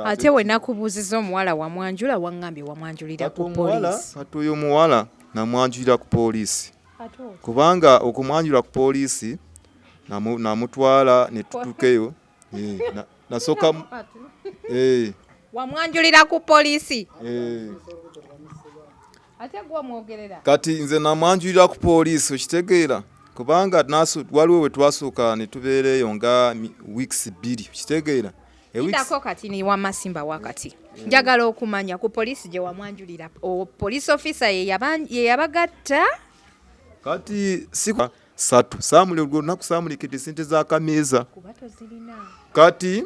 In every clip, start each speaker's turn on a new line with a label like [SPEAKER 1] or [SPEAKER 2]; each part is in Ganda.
[SPEAKER 1] Ate we nakubuuziza omuwala wamwanjula, waŋŋambye wamwanjulira ku poliisi.
[SPEAKER 2] Kati oyo omuwala namwanjulira ku poliisi, kubanga okumwanjula ku poliisi namutwala ne tutuukeyo, nasooka.
[SPEAKER 1] Wamwanjulira ku poliisi? Ate gwe omwogerera.
[SPEAKER 2] Kati nze namwanjulira ku poliisi, okitegeera? Kubanga waliwo we twasooka ne tubeera eyo nga weeks 2, okitegeera?
[SPEAKER 1] Indako kati ni wamasimba wakati njagala okumanya ku poliisi gye wamwanjulira, police officer ye yabagatta?
[SPEAKER 2] Kati si satu saamuli olwo olunaku saamulekedde sente za kameeza. Kati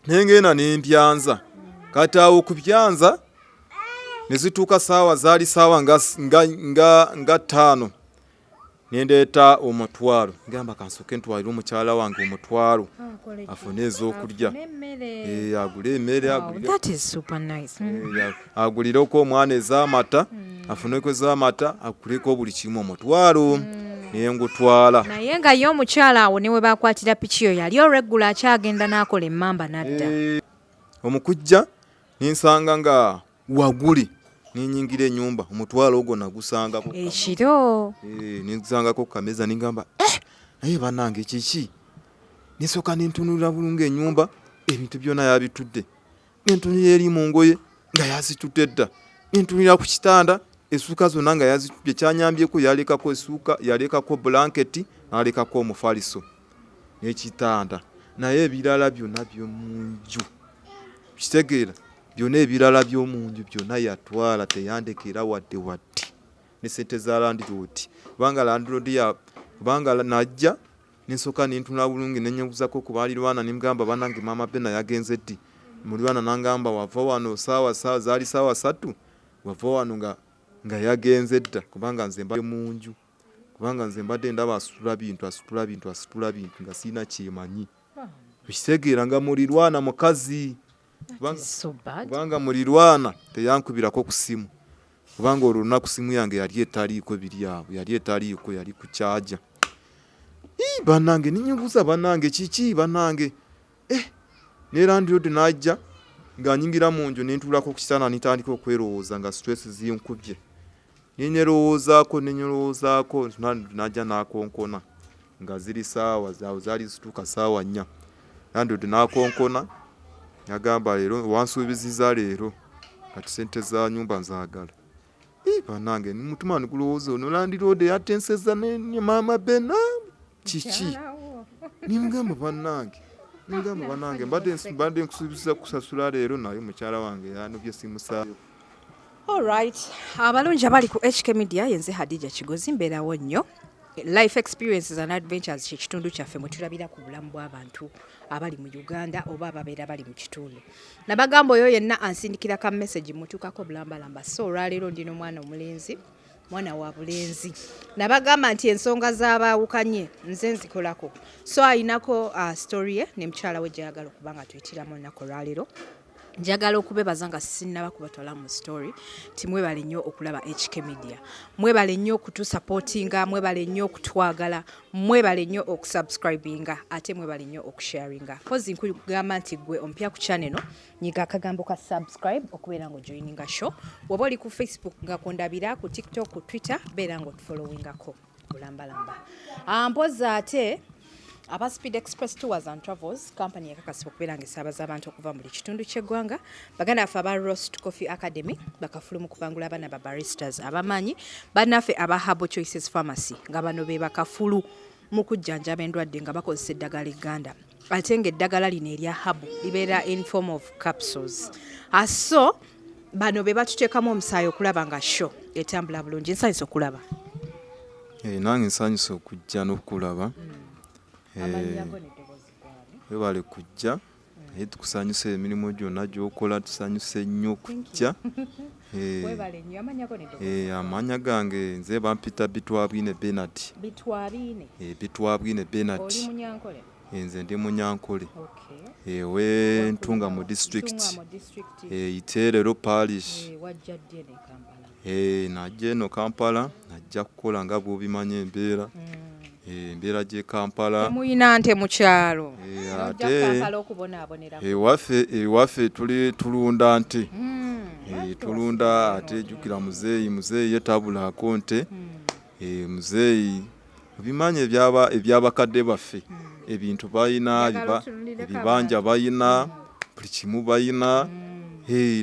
[SPEAKER 2] nengenda nempyanza. Kati awo okupyanza ne zituuka saawa, zaali saawa nga 5, nendeeta 500, ngamba kansooke ntwalire omukyala wange 500 afune ez'okulya, agule emmere, agulireko omwana ez'amata, afuneko ez'amata, aguleko buli kimu, 500 nengutwala.
[SPEAKER 1] Naye nga ye omukyala awo ne we bakwatira piki yo yali olweggulo akyagenda n'akola emmamba n'adda.
[SPEAKER 2] Omukujja ninsanga nga waguli, nenyingira enyumba, 500 ogwo nagusangako.
[SPEAKER 1] Ekiro?
[SPEAKER 2] Nensangako kameza, ningamba, "Eh, naye bannange kiki?" Nesooka nentunulira bulungi enyumba, ebintu byonna yabitudde. Nentunulira eri mu ngoye nga yazitudde dda, nentunulira ku kitanda, essuuka zonna nga yazitudde. Kyanyambyeko, yalekako essuuka, yalekako bulanketi, n'alekako omufaliso n'ekitanda, naye ebirala byonna by'omunju, kitegeera, byonna ebirala by'omunju byonna yatwala, teyandekera wadde wadde ne sente za landlord, kubanga landlord ya kubanga najja nensooka nentunula bulungi, nenyebuzako ku balirwana, nemugamba, "Banange, maama Bena yagenze ddi?" Mulirwana nangamba, "Wava wano saawa saawa zaali saawa 3, wava wano nga yagenze dda," kubanga nze mba munju, kubanga nze mbadde ndaba asitula bintu, asitula bintu, asitula bintu nga sirina kyemanyi, okitegeera, nga mulirwana mukazi. Kubanga mulirwana teyankubirako ku simu, kubanga olwo olunaku simu yange yali etaliiko, biri awo yali etaliiko, yali ku kyaja. Bannange, ninyibuuza, "Bannange, kiki bannange?" Eh, ne landlord n'ajja nga nyingira mu nju, nentuulako ku kitanda, nitandika okwerowooza nga stress zinkubye, nenyerowoozaako, nenyerowoozaako. Najja n'akonkona nga ziri saawa awo zaali zituuka saawa 4. Landlord n'akonkona, nagamba, "Leero wansuubiziza leero, kati sente za nyumba nzaagala." Bannange, mutima nigulowooza, ono landlord yatenseza ne maama Bena kiki? Nimugamba, "Bannange," nimugamba, "bannange, mbadde nkusuubiza kusasula leero, naye mukyala wange yanobye simusa."
[SPEAKER 1] Alright, abalungi abali ku HK Media, yenze Hadija Kigozi, mbeerawo nnyo. Life experiences and adventures kye kitundu kyaffe mwe tulabira ku bulamu bw'abantu abali mu Uganda oba ababeera bali mu kitundu. Nabagamba oyo yenna ansindikira ka message mutuukako bulambalamba. So olwaleero ndi n'omwana omulenzi, mwana wa bulenzi. Nabagamba nti ensonga z'abaawukanye nze nzikolako. So ayinako story ye ne mukyala we gy'ayagala okuba nga tuyitiramu olunaku olwaleero. Njagala okubebaza nga sinnaba kubatwala mu story ti mwebale nnyo okulaba HK Media, mwebale nnyo okutusupportinga, mwebale nnyo okutwagala, mwebale nnyo okusubscribinga, ate mwebale nnyo okusharinga. Pozi nkugamba nti gwe omupya ku channel, nyiga akagambo ka subscribe okubeera nga ojoininga show. Woba oli ku Facebook nga kundabira, ku TikTok, ku Twitter, beera nga otufollowingako bulambalamba. Mpozi ate aba Speed Express Tours and Travels company yakakasibwa okubeera nga esaabaza abantu okuva mu buli kitundu ky'eggwanga. Baganda baffe aba Roast Coffee Academy bakafulu mu kupangula abaana ba baristas abamanyi. Bannaffe aba Herbal Choices Pharmacy nga bano be bakafulu mu kujjanjaba endwadde nga bakozesa eddagala egganda, ate ng'eddagala lino erya herbal libeera in form of capsules. So bano be batuteekamu omusaayi okulaba nga show etambula bulungi. Nsanyusa okulaba.
[SPEAKER 2] Nange nsanyusa okujja n'okulaba. Webale kujja, naye tukusanyusa emirimu gyonna gy'okola, tusanyuse nnyo okujja. Amanya gange nze bampita Bitwabwine Benard. Bitwabwine Benard. Nze ndi Munyankole ewe Ntungamo District, Iteerero Parish. Najja eno Kampala, najja kukola nga bw'obimanyi embeera. Embeera gy'e Kampala.
[SPEAKER 1] Temuyina nte mu kyalo?
[SPEAKER 2] Eh,
[SPEAKER 1] Nojja
[SPEAKER 2] ate
[SPEAKER 1] Kampala okubonaabonera.
[SPEAKER 2] Ewaffe tuli tulunda nte. Tulunda ate jjukira muzeeyi ye tabulaako nte. Muzeeyi obimanyi ebyabakadde baffe ebintu balina,
[SPEAKER 1] Njagala otunulireko
[SPEAKER 2] ebibanja
[SPEAKER 1] abantu.
[SPEAKER 2] Balina buli kimu balina.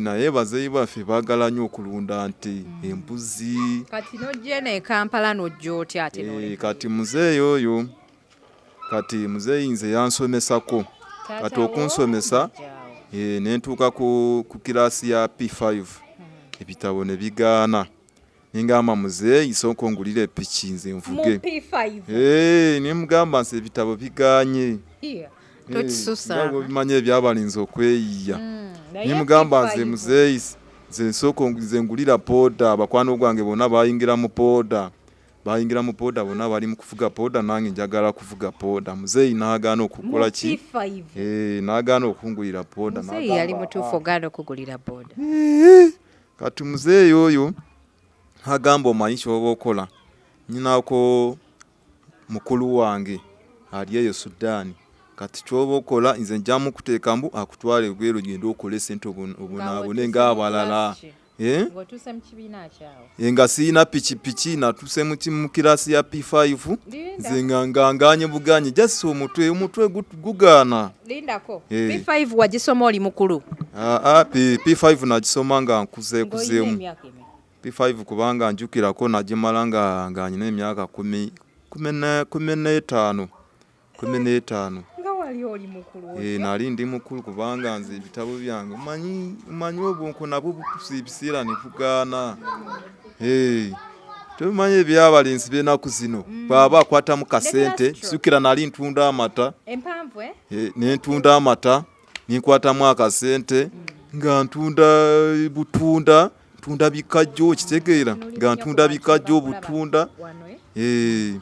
[SPEAKER 2] Naye bazeeyi baffe baagala nnyo okulunda nte, embuzi.
[SPEAKER 1] Kati n'ojja eno e Kampala n'ojja otya ate n'oleka?
[SPEAKER 2] Kati muzeeyi oyo, kati muzeeyi nze yansomesako.
[SPEAKER 1] Taata
[SPEAKER 2] Kati
[SPEAKER 1] wo,
[SPEAKER 2] okunsomesa
[SPEAKER 1] jjajjaawo.
[SPEAKER 2] Ne ntuuka ku kiraasi ya P5, ebitabo ne bigaana. Nengamba, muzeeyi, sooka ongulire epiki nze
[SPEAKER 1] Mu
[SPEAKER 2] nvuge.
[SPEAKER 1] P5?
[SPEAKER 2] Ne mugamba nti ebitabo bigaanye.
[SPEAKER 1] Here. Tokisusa.
[SPEAKER 2] Nga bw'obimanyi ebyabalinze okweyiiya.
[SPEAKER 1] Naye
[SPEAKER 2] Nemugamba nze
[SPEAKER 1] P5.
[SPEAKER 2] Muzeeyi, nze nsooka nze ngulira pooda, bakwano gwange bonna bayingira mu pooda, bayingira mu pooda, bonna bali mu kuvuga pooda, nange njagala kuvuga pooda. Muzeeyi n'agaana okukola
[SPEAKER 1] Mu
[SPEAKER 2] ki?
[SPEAKER 1] P5?
[SPEAKER 2] N'agaana okungulira pooda.
[SPEAKER 1] Muzeeyi
[SPEAKER 2] N'agamba,
[SPEAKER 1] yali mutuufu ogaana okugulira boda.
[SPEAKER 2] Kati muzeeyi oyo agamba, omanyi kyoba okola, nyinako mukulu wange ali eyo Sudaani, kati kyoba okola nze nja mukuteeka mbu akutwale ebweru, genda okole sente obonaabone ng'abalala. Eh?
[SPEAKER 1] Ng'otuuse mu kibiina kyawo.
[SPEAKER 2] Nga siyina pikipiki, natuuse mu kirasi ya P5.
[SPEAKER 1] Linda.
[SPEAKER 2] Nze nga nganye buganye, just omutwe gugaana.
[SPEAKER 1] Lindako.
[SPEAKER 2] Eh.
[SPEAKER 1] P5 wagisoma oli mukulu?
[SPEAKER 2] Ah, ah, P5 nagisoma nga
[SPEAKER 1] Ng'olina
[SPEAKER 2] nkuzeekuzeemu.
[SPEAKER 1] emyaka emeka?
[SPEAKER 2] P5 kubanga njukirako nagimala nga nyina emyaka 15, 15.
[SPEAKER 1] Nga wali oli mukulu.
[SPEAKER 2] Nali ndi mukulu kubanga nze ebitabo byange omanyi obwonko nabwo butuusa ebiseera ne bugaana. Tobimanyi ebyabalenzi b'ennaku zino, bw'aba akwatamu kasente,
[SPEAKER 1] Ne
[SPEAKER 2] jjukira nali ntunda amata.
[SPEAKER 1] Empanvu, eh?
[SPEAKER 2] Ne ntunda amata, nenkwatamu akasente nga ntunda butunda, ntunda bikajjo, okitegeera, nga ntunda bikajjo, butunda.
[SPEAKER 1] Wano, eh?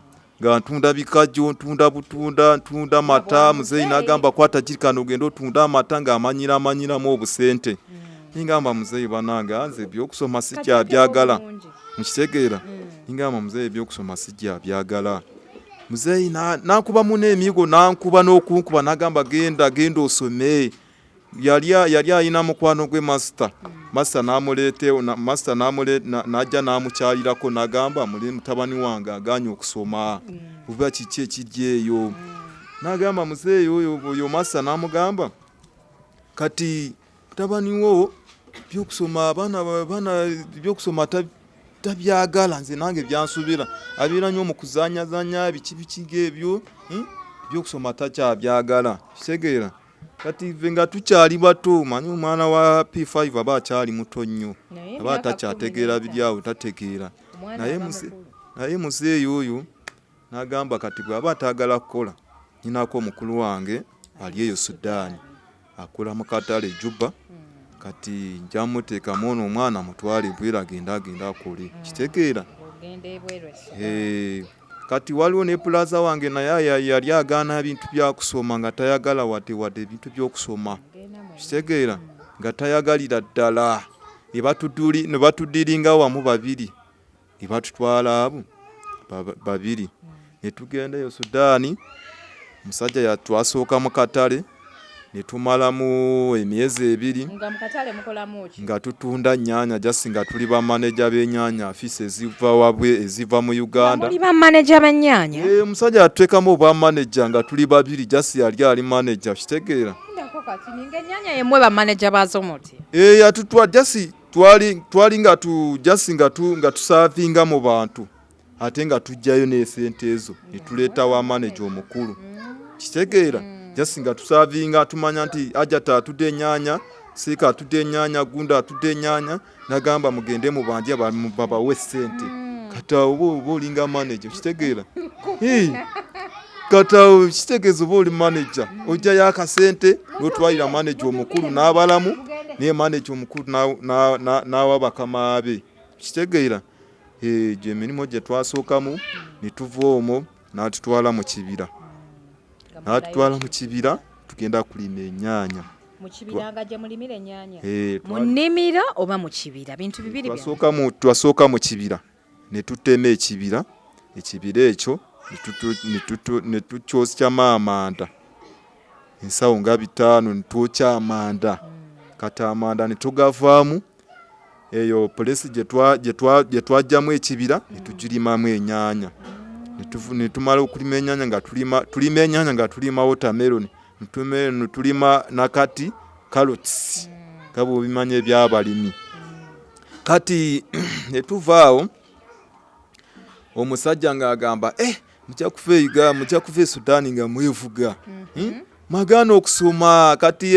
[SPEAKER 2] Nga ntunda bikajjo, ntunda butunda, ntunda mata. Muzeeyi n'agamba, kwata jirikani ogende otunda amata, ng'amanyira amanyiramu obusente. Ningamba, muzeeyi banange, nze ebyokusoma sikyabyagala.
[SPEAKER 1] Bulungi.
[SPEAKER 2] Mukitegeera, ningamba, muzeeyi, ebyokusoma sijjabyagala. Muzeeyi nankubamu n'emigo, nankuba n'okunkuba, nagamba, genda, genda osome. Yali ayina mukwano gwe master, master n'amuleetewo, master n'ajja n'amukyalirako, n'agamba, muli mutabani wange aganye okusoma, oba kiki ekiri eyo? N'agamba muzeeyi oyo master n'amugamba, kati mutabani wo byokusoma, abaana byokusoma tabyagala, nze nange byansubira, abeera nnyo mu kuzanyazanya biki biki ng'ebyo, Byokusoma takyabyagala, kitegeera. Kati ffe nga tukyali bato, manyi omwana wa P5 aba akyali muto nnyo,
[SPEAKER 1] Naye
[SPEAKER 2] aba
[SPEAKER 1] emyaka
[SPEAKER 2] takyategeera
[SPEAKER 1] 15.
[SPEAKER 2] biri awo, tategeera.
[SPEAKER 1] Omwana
[SPEAKER 2] Naye
[SPEAKER 1] aba mukulu.
[SPEAKER 2] Naye muzeeyi oyo n'agamba, kati bw'aba ataagala kukola, nyinako omukulu wange ali eyo Sudaani, akola mu katale Juba, kati nja muteekamu ono omwana, mutwale ebweru, agende akole, kitegeera.
[SPEAKER 1] Ogenda ebweru e Sudan.
[SPEAKER 2] Kati waliwo ne pulaza wange, naye yali agaana bintu byakusoma, nga tayagala wadde ebintu by'okusoma.
[SPEAKER 1] Genda mwena.
[SPEAKER 2] Kitegeera, nga tayagalira ddala, ne batudiringa wamu babiri, ne batutwala abo babiri, ne tugenda eyo Sudaani. Omusajja yatwasooka mu katale, ne tumalamu emyezi 2.
[SPEAKER 1] Nga mu katale mukolamu ki?
[SPEAKER 2] Nga tutunda nnyaanya, just nga tuli bamaneja b'ennyaanya, afisi eziva wabwe, eziva mu Uganda.
[SPEAKER 1] Muli bamaneja b'ennyaanya?
[SPEAKER 2] Omusajja yatuteekamu obwa maneja nga tuli babiri, just yali ali maneja, kitegeera.
[SPEAKER 1] Lindako, kati ninga ennyaanya yemmwe bamaneja baazo muti?
[SPEAKER 2] Yatutwa just twali nga tu just nga tusaavinga mu bantu, ate nga tujjayo n'esente ezo ne tuleeta wa maneja omukulu, kitegeera. Just nga tusaavinga, tumanya nti Ajata atudde ennyaanya, Siika atudde ennyaanya, Gunda atudde ennyaanya, nagamba mugende mubanje babawe sente. Kati awo oba olinga manager, kitegeera. Kati awo kitegeeza oba oli manager, ojjayo akasente n'otwalira manager omukulu n'abalamu, naye manager omukulu n'awa bakama be, kitegeera. Gye emirimu gye twasookamu, ne tuva omwo n'atutwala mu kibira, n'atutwala mu kibira tugenda kulima ennyaanya.
[SPEAKER 1] Mu kibira nga gye mulimira ennyaanya?
[SPEAKER 2] Eh,
[SPEAKER 1] Mu nnimiro oba mu kibira, bintu bibiri bya
[SPEAKER 2] Twasooka mu kibira ne tutema ekibira, ekibira ekyo. Ne tukyosyamu amanda ensawo nga 500 ne twokya amanda. Kati amanda ne tugavaamu eyo pulesi gye twajjamu ekibira ne tugirimamu enyaanya. Ne tumala okulima enyaanya nga tulima enyaanya nga tulima watermelon, ne tulima nakati carrots nga bw'obimanyi ebyabalimi. Kati ne tuva awo omusajja ng'agamba mujja kuva e Uganda, mujja kuva e Sudan nga mwevuga. Mwagaana okusoma. Kati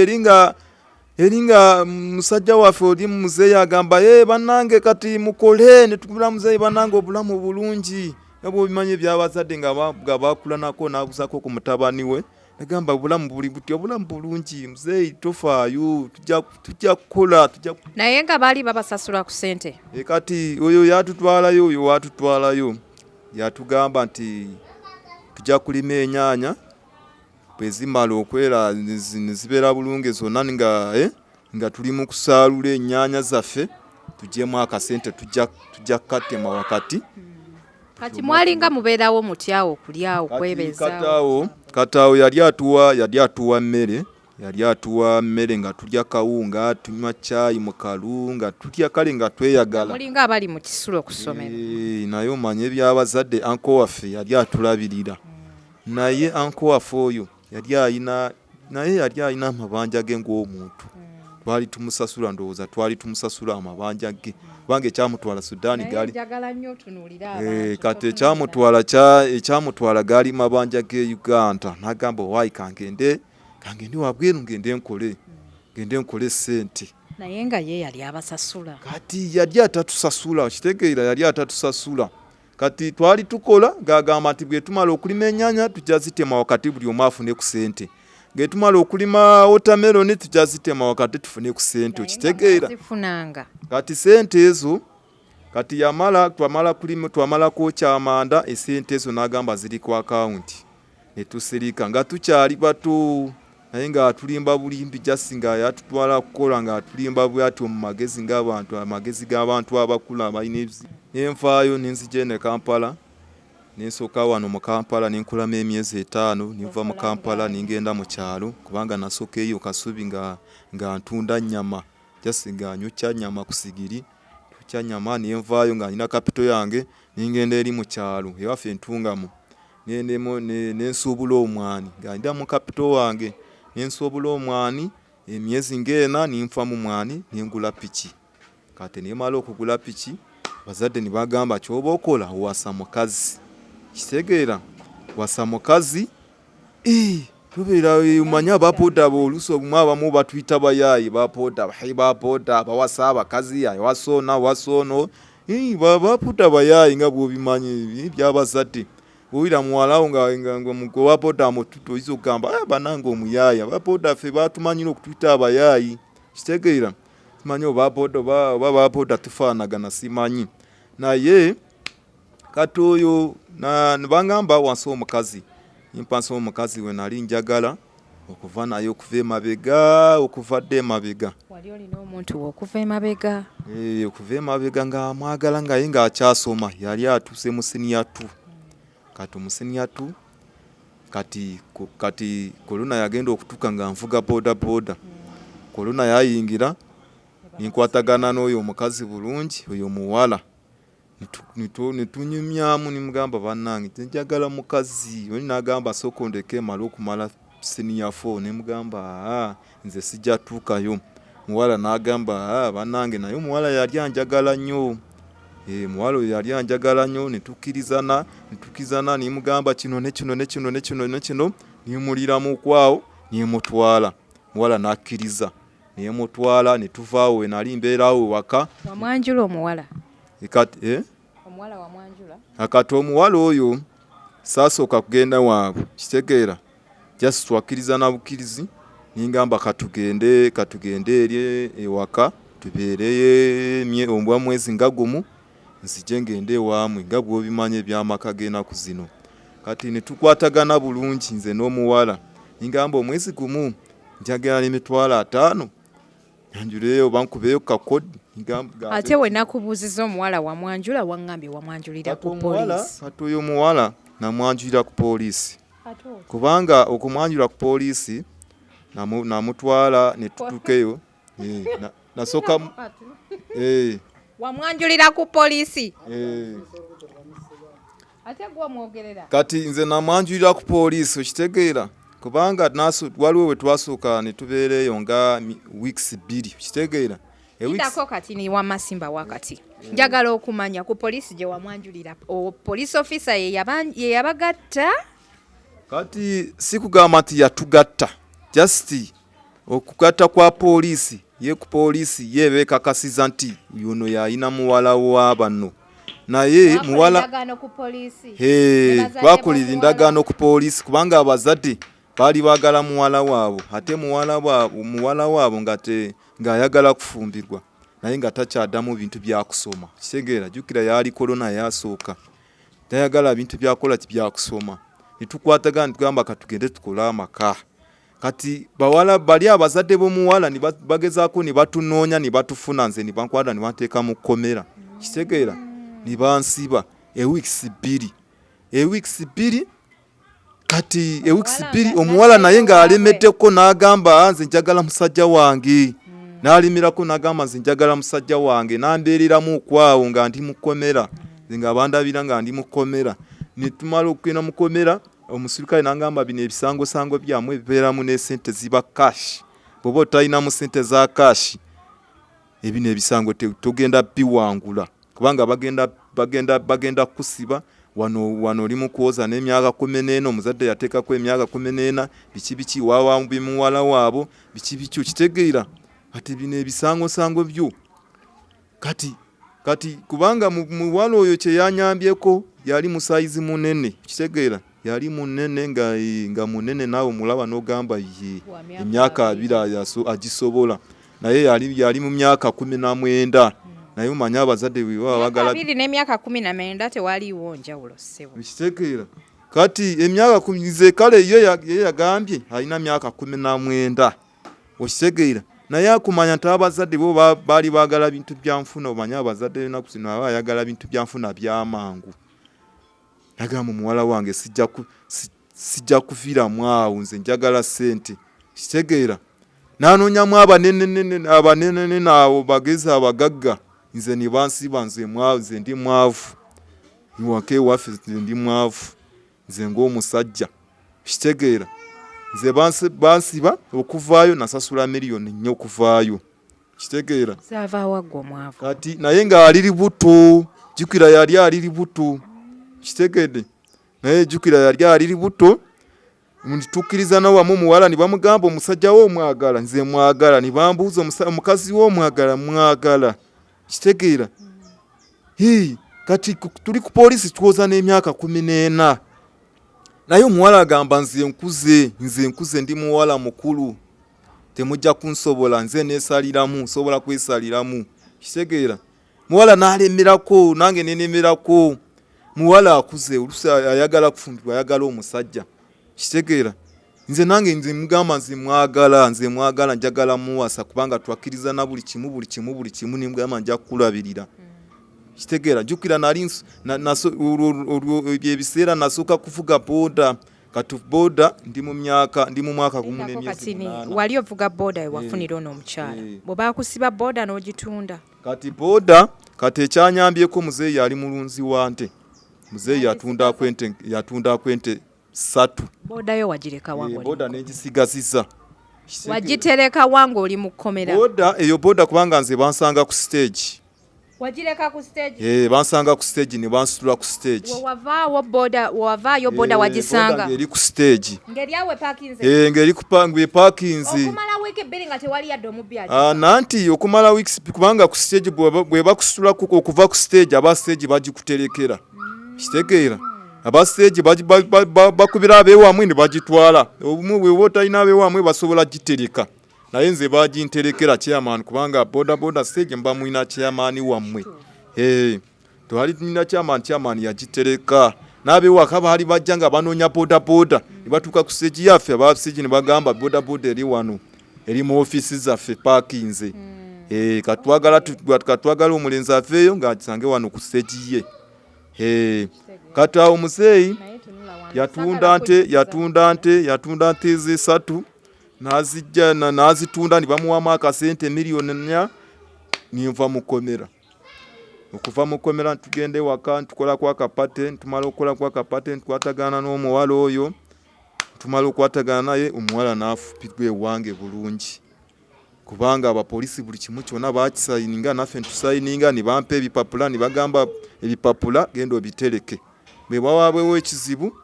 [SPEAKER 2] eringa musajja waffe oli muzeeyi agamba bannange kati mukole. Ne tugula muzeeyi bannange obulamu bulungi nga bw'obimanyi ebyabazadde nga bakulanako n'abuzaako ku mutabani we. Nagamba obulamu buli butya, obulamu bulungi muzeeyi tofaayo, tujja kukola, tujja
[SPEAKER 1] Naye nga baali babasasula ku ssente.
[SPEAKER 2] Kati oyo yatutwalayo, oyo watutwalayo yatugamba nti tujja kulima enyaanya bwe zimala okwera ne zibeera bulungi zonna nga tuli mu kusaalula ennyaanya zaffe tuggyemu akasente tujja kukatema wakati.
[SPEAKER 1] Kati mwalinga mubeerawo mutyawo okulyawo okwebezaawo?
[SPEAKER 2] Kataawo yali atuwa mmere, yali atuwa mmere nga tulya kawunga, tunywa caayi mu kalu, nga tulya kale nga tweyagala.
[SPEAKER 1] Mulinga abali mu kisulo ku ssomero.
[SPEAKER 2] Naye omanye ebyabazadde, anko waffe yali atulabirira. Naye anko waffe oyo yali alina, naye yali alina amabanja ge ng'omuntu. Twali tumusasula, ndowooza twali tumusasula amabanja ge kubanga ekyamutwala Sudan gaali
[SPEAKER 1] njagala nnyo otunuulire abantu.
[SPEAKER 2] Kati ekyamutwala gaali mabanja ge Uganda. N'agamba owaayi kangende wabweru ngende nkole ssente.
[SPEAKER 1] Naye nga ye yali abasasula.
[SPEAKER 2] Kati yali atatusasula, okitegeera, yali atatusasula. Kati twali tukola ng'agamba nti bwe tumala okulima ennyaanya tujja zitema wakati buli omu afune ku ssente. Bwe tumala okulima watermelon tujja zitema wakati tufune ku ssente, okitegeera. Kati ssente ezo kati yamala twamala kulima, twamala kwokya amanda, essente ezo n'agamba ziri ku akawunti. Ne tusirika nga tukyali bato naye ng'atulimba bulimbi just nga yatutwala kukola ng'atulimba bw'atyo mu magezi ng'abantu, amagezi g'abantu abakulu abalina ebizibu. Ne nvaayo ne nzija eno e Kampala, ne nsooka wano mu Kampala ne nkolamu emyezi 5, ne nva mu Kampala ne ngenda mu kyalo kubanga nasooka eyo Kasubi nga ntunda nnyama, just nga nyokya nnyama ku sigiri, njokya nnyama ne nvaayo nga nina kapito yange ne ngenda eri mu kyalo ewaffe e Ntungamo. Ne nsuubula omwani nga ndira mu kapito wange, ne nsuubula omwani emyezi ng'ena ne nfa mu mwani ne ngula piki. Kati ne mmala okugula piki abazadde ne bagamba ky'oba okola wasa mukazi. Kitegeera wasa mukazi, tubeera omanyi abapoda oluusi obumu abamu batuyita bayaayi bapoda, bapoda bawasa abakazi, awasa ono awasa ono, bapoda bayaayi nga bw'obimanyi by'abazadde. Bw'owulira muwala wo nga owapoda amututte oyinza okugamba bannange omuyaaya, abapoda ffe baatumanyira okutuyita abayaayi. Kitegeera simanyi oba bapoda tufaanagana simanyi. Naye kati oyo ne bangamba wansi omukazi, nimpansa omukazi we nali njagala okuva naye okuva emabega, okuva dda emabega.
[SPEAKER 1] Wali olina omuntu wo okuva emabega?
[SPEAKER 2] Okuva emabega nga mwagala nga ye ng'akyasoma, yali atuuse mu senior 2. Kati mu senior 2 kati korona yagenda okutuuka nga nvuga boda boda. Korona yayingira ninkwatagana n'oyo omukazi bulungi, oyo muwala. Ne tunyumyamu ne mugamba bannange njagala mukazi. Oli n'agamba sooka ondeke mmale okumala senior 4, ne mugamba nze sijja tuukayo. Muwala n'agamba bannange naye omuwala yali anjagala nnyo. Muwala oyo yali anjagala nnyo ne tukkirizana, ne mugamba kino ne kino ne kino ne kino ne kino, ne muliramuku awo ne mutwala. Muwala n'akkiriza ne mutwala ne tuva awo we nali mbeera awo ewaka.
[SPEAKER 1] Wamwanjula omuwala?
[SPEAKER 2] Kati
[SPEAKER 1] Omuwala wamwanjula?
[SPEAKER 2] Kati omuwala oyo saasooka kugenda waabwe, kitegeera just twakkiriza na bukkirizi ne ngamba katugende eri ewaka tubeereyo oba mwezi nga gumu nzije ngende ewaamwe nga bw'obimanyi eby'amaka g'ennaku zino. Kati ne tukwatagana bulungi nze n'omuwala ne ngamba omwezi gumu njagala 50,000 nyanjuleyo oba nkubeyo kakodi.
[SPEAKER 1] Ate we nakubuuzizza omuwala wamwanjula, waŋŋambye wamwanjulira ku poliisi.
[SPEAKER 2] Kati oyo omuwala Namwanjulira ku poliisi, kubanga okumwanjula ku poliisi namutwala ne tutuukeyo. Nasooka
[SPEAKER 1] Wamwanjulira ku poliisi? Ate gwe omwogerera.
[SPEAKER 2] Kati nze namwanjulira ku poliisi, okitegeera, kubanga waliwo we twasooka ne tubeera eyo nga weeks 2, okitegeera.
[SPEAKER 1] Indako kati ni wamasimba wakati njagala okumanya ku poliisi gye wamwanjulira, police officer ye yabagatta?
[SPEAKER 2] Kati si kugamba nti yatugatta, just okugatta kwa poliisi ye ku poliisi ye beekakasiza nti yono yalina muwala wa bano, naye muwala bakolera endagaano ku poliisi, kubanga abazadde baali baagala muwala waabwe, ate muwala waabwe nga ng'ayagala kufumbirwa, naye nga takyaddamu bintu byakusoma, kitegeera. Jjukira yali korona yasooka, tayagala bintu byakola byakusoma. Netukwatagana netugamba katugende tukole amaka. Kati bawala bali abazadde b'omuwala ne bagezaako ne batunoonya ne batufuna, nze ne bankwata ne banteeka mu kkomera, kitegeera, ne bansiba eweeks 2, eweeks 2. Kati eweeks 2 omuwala naye ng'alemeddeko n'agamba nze njagala musajja wange, n'alemerako n'agamba nze njagala musajja wange, n'ambeereramu okwawo nga ndi mu kkomera, nze nga bandabira nga ndi mu kkomera. Ne tumala okugenda mu kkomera, omusirikale n'angamba bino ebisangosango byammwe bibeeramu n'esente ziba cash, bw'oba otalinamu sente za cash ebino ebisango togenda biwangula, kubanga bagenda kukusiba wano wano oli mu kwoza n'emyaka 14, omuzadde yateekako emyaka 14, biki biki, waawambye muwala waabo, biki biki, okitegeera. Kati bino ebisangosango byo kati kubanga muwala oyo kye yanyambyeko yali musayizi munene, okitegeera, yali munene nga munene, naawe omulaba n'ogamba ye emyaka 20 agisobola, naye yali mu myaka 19, naye omanye abazadde bwe baba bagala
[SPEAKER 1] 20 n'emyaka 19 tewaliiwo njawulo, ssebo.
[SPEAKER 2] Okitegeera, kati emyaka kumi nze kale ye yagambye alina myaka 19, okitegeera, naye akumanya nti abazadde bo baali baagala bintu bya nfuna. Omanye abazadde ennaku zino aba ayagala bintu bya nfuna byamangu, agamba omuwala wange sijja kuviiramu awo, nze njagala ssente, kitegeera. N'anoonyamu abanenenene abo bagezi abagagga, nze ne bansiba, nze ndi mwavu, waka ewaffe nze ndi mwavu, nze ng'omusajja, kitegeera. Nze bansiba okuvaayo nasasula miliyoni 4 okuvaayo, kitegeera.
[SPEAKER 1] Zaavaawa ggwe omwavu?
[SPEAKER 2] Kati naye ng'ali lubuto, jjukira yali ali lubuto, kitegedde, naye jjukira yali ali lubuto. Tukkiriza wamu omuwala ne bamugamba omusajja wo omwagala, nze mwagala, ne bambuuza omukazi wo omwagala, mwagala, kitegeera. Kati tuli ku poliisi twoza n'emyaka 14, naye omuwala agamba nze nkuze, nze nkuze, ndi muwala mukulu, temujja kunsobola, nze neesaliramu, nsobola kwesaliramu, kitegeera. Muwala n'alemerako, nange nenemerako. Muwala akuze, oluusi ayagala kufumbirwa, ayagala omusajja, kitegeera. Nze nange nze mugamba nze mwagala, nze mwagala, njagala muwasa, kubanga twakkiriza na buli kimu, buli kimu, buli kimu, ne mugamba nja kukulabirira, kitegeera. Jjukira nali olwo ebiseera nasooka kuvuga booda, kati booda ndi mu myaka, ndi mu mwaka gumu n'emyezi 8.
[SPEAKER 1] Wali ovuga booda wewafunira ono omukyala, bwe baakusiba booda n'ogitunda?
[SPEAKER 2] Kati booda, kati ekyanyambyeko muzeeyi yali mulunzi wa nte, muzeeyi yatundako ente, yatundako ente 3.
[SPEAKER 1] Booda yo wagireka wa?
[SPEAKER 2] Booda nengisigazizza.
[SPEAKER 1] Wagitereka wa ng'oli mu kkomera?
[SPEAKER 2] Booda eyo, booda kubanga nze bansanga ku stage.
[SPEAKER 1] Wagireka ku stage?
[SPEAKER 2] Eh, bansanga ku stage ne bansitula ku stage.
[SPEAKER 1] Wewavaawo boda, wewavaayo boda wagisanga?
[SPEAKER 2] Ng'eri ku stage.
[SPEAKER 1] Ng'eri awo epakinze?
[SPEAKER 2] Eh, ng'eri ku ng'epakinze.
[SPEAKER 1] Okumala wiiki 2 nga tewali yadde omubbi
[SPEAKER 2] agi? Ah, nanti okumala weeks, kubanga ku stage bwe bakusitula okuva ku stage, aba stage bagikuterekera, kitegeera. Aba stage bakubira abeewamwe ne bagitwala. Obumu bw'oba otalina abeewamwe basobola gitereka, naye nze baginterekera chairman, kubanga boda boda stage mba mulina chairman wammwe. Twali tulina chairman, chairman yagitereka n'abewaka baali bajja nga banoonya boda boda, ne batuuka ku stage yaffe, aba stage ne bagamba boda boda eri wano, eri mu ofiisi zaffe parkinze. Katwagala omulenzi aveeyo ng'akisange wano ku stage ye. Kati awo muzeeyi Yatunda nte, yatunda nte, yatunda nte zisatu n'azijja n'azitunda ne bamuwamu akasente 4 million, ninva mukomera. Okuva mukomera ntugenda ewaka, ntukolako akapate, ntumala okukolako akapate, ntukwatagana n'omuwala oyo, ntumala okukwatagana naye, omuwala n'afupirwa ewange bulungi, kubanga abapoliisi buli kimu kyonna bakisayininga, naffe ntusayininga, ne bampa ebipapula, ne bagamba ebipapula genda obitereke, bwe wawabwewo ekizibu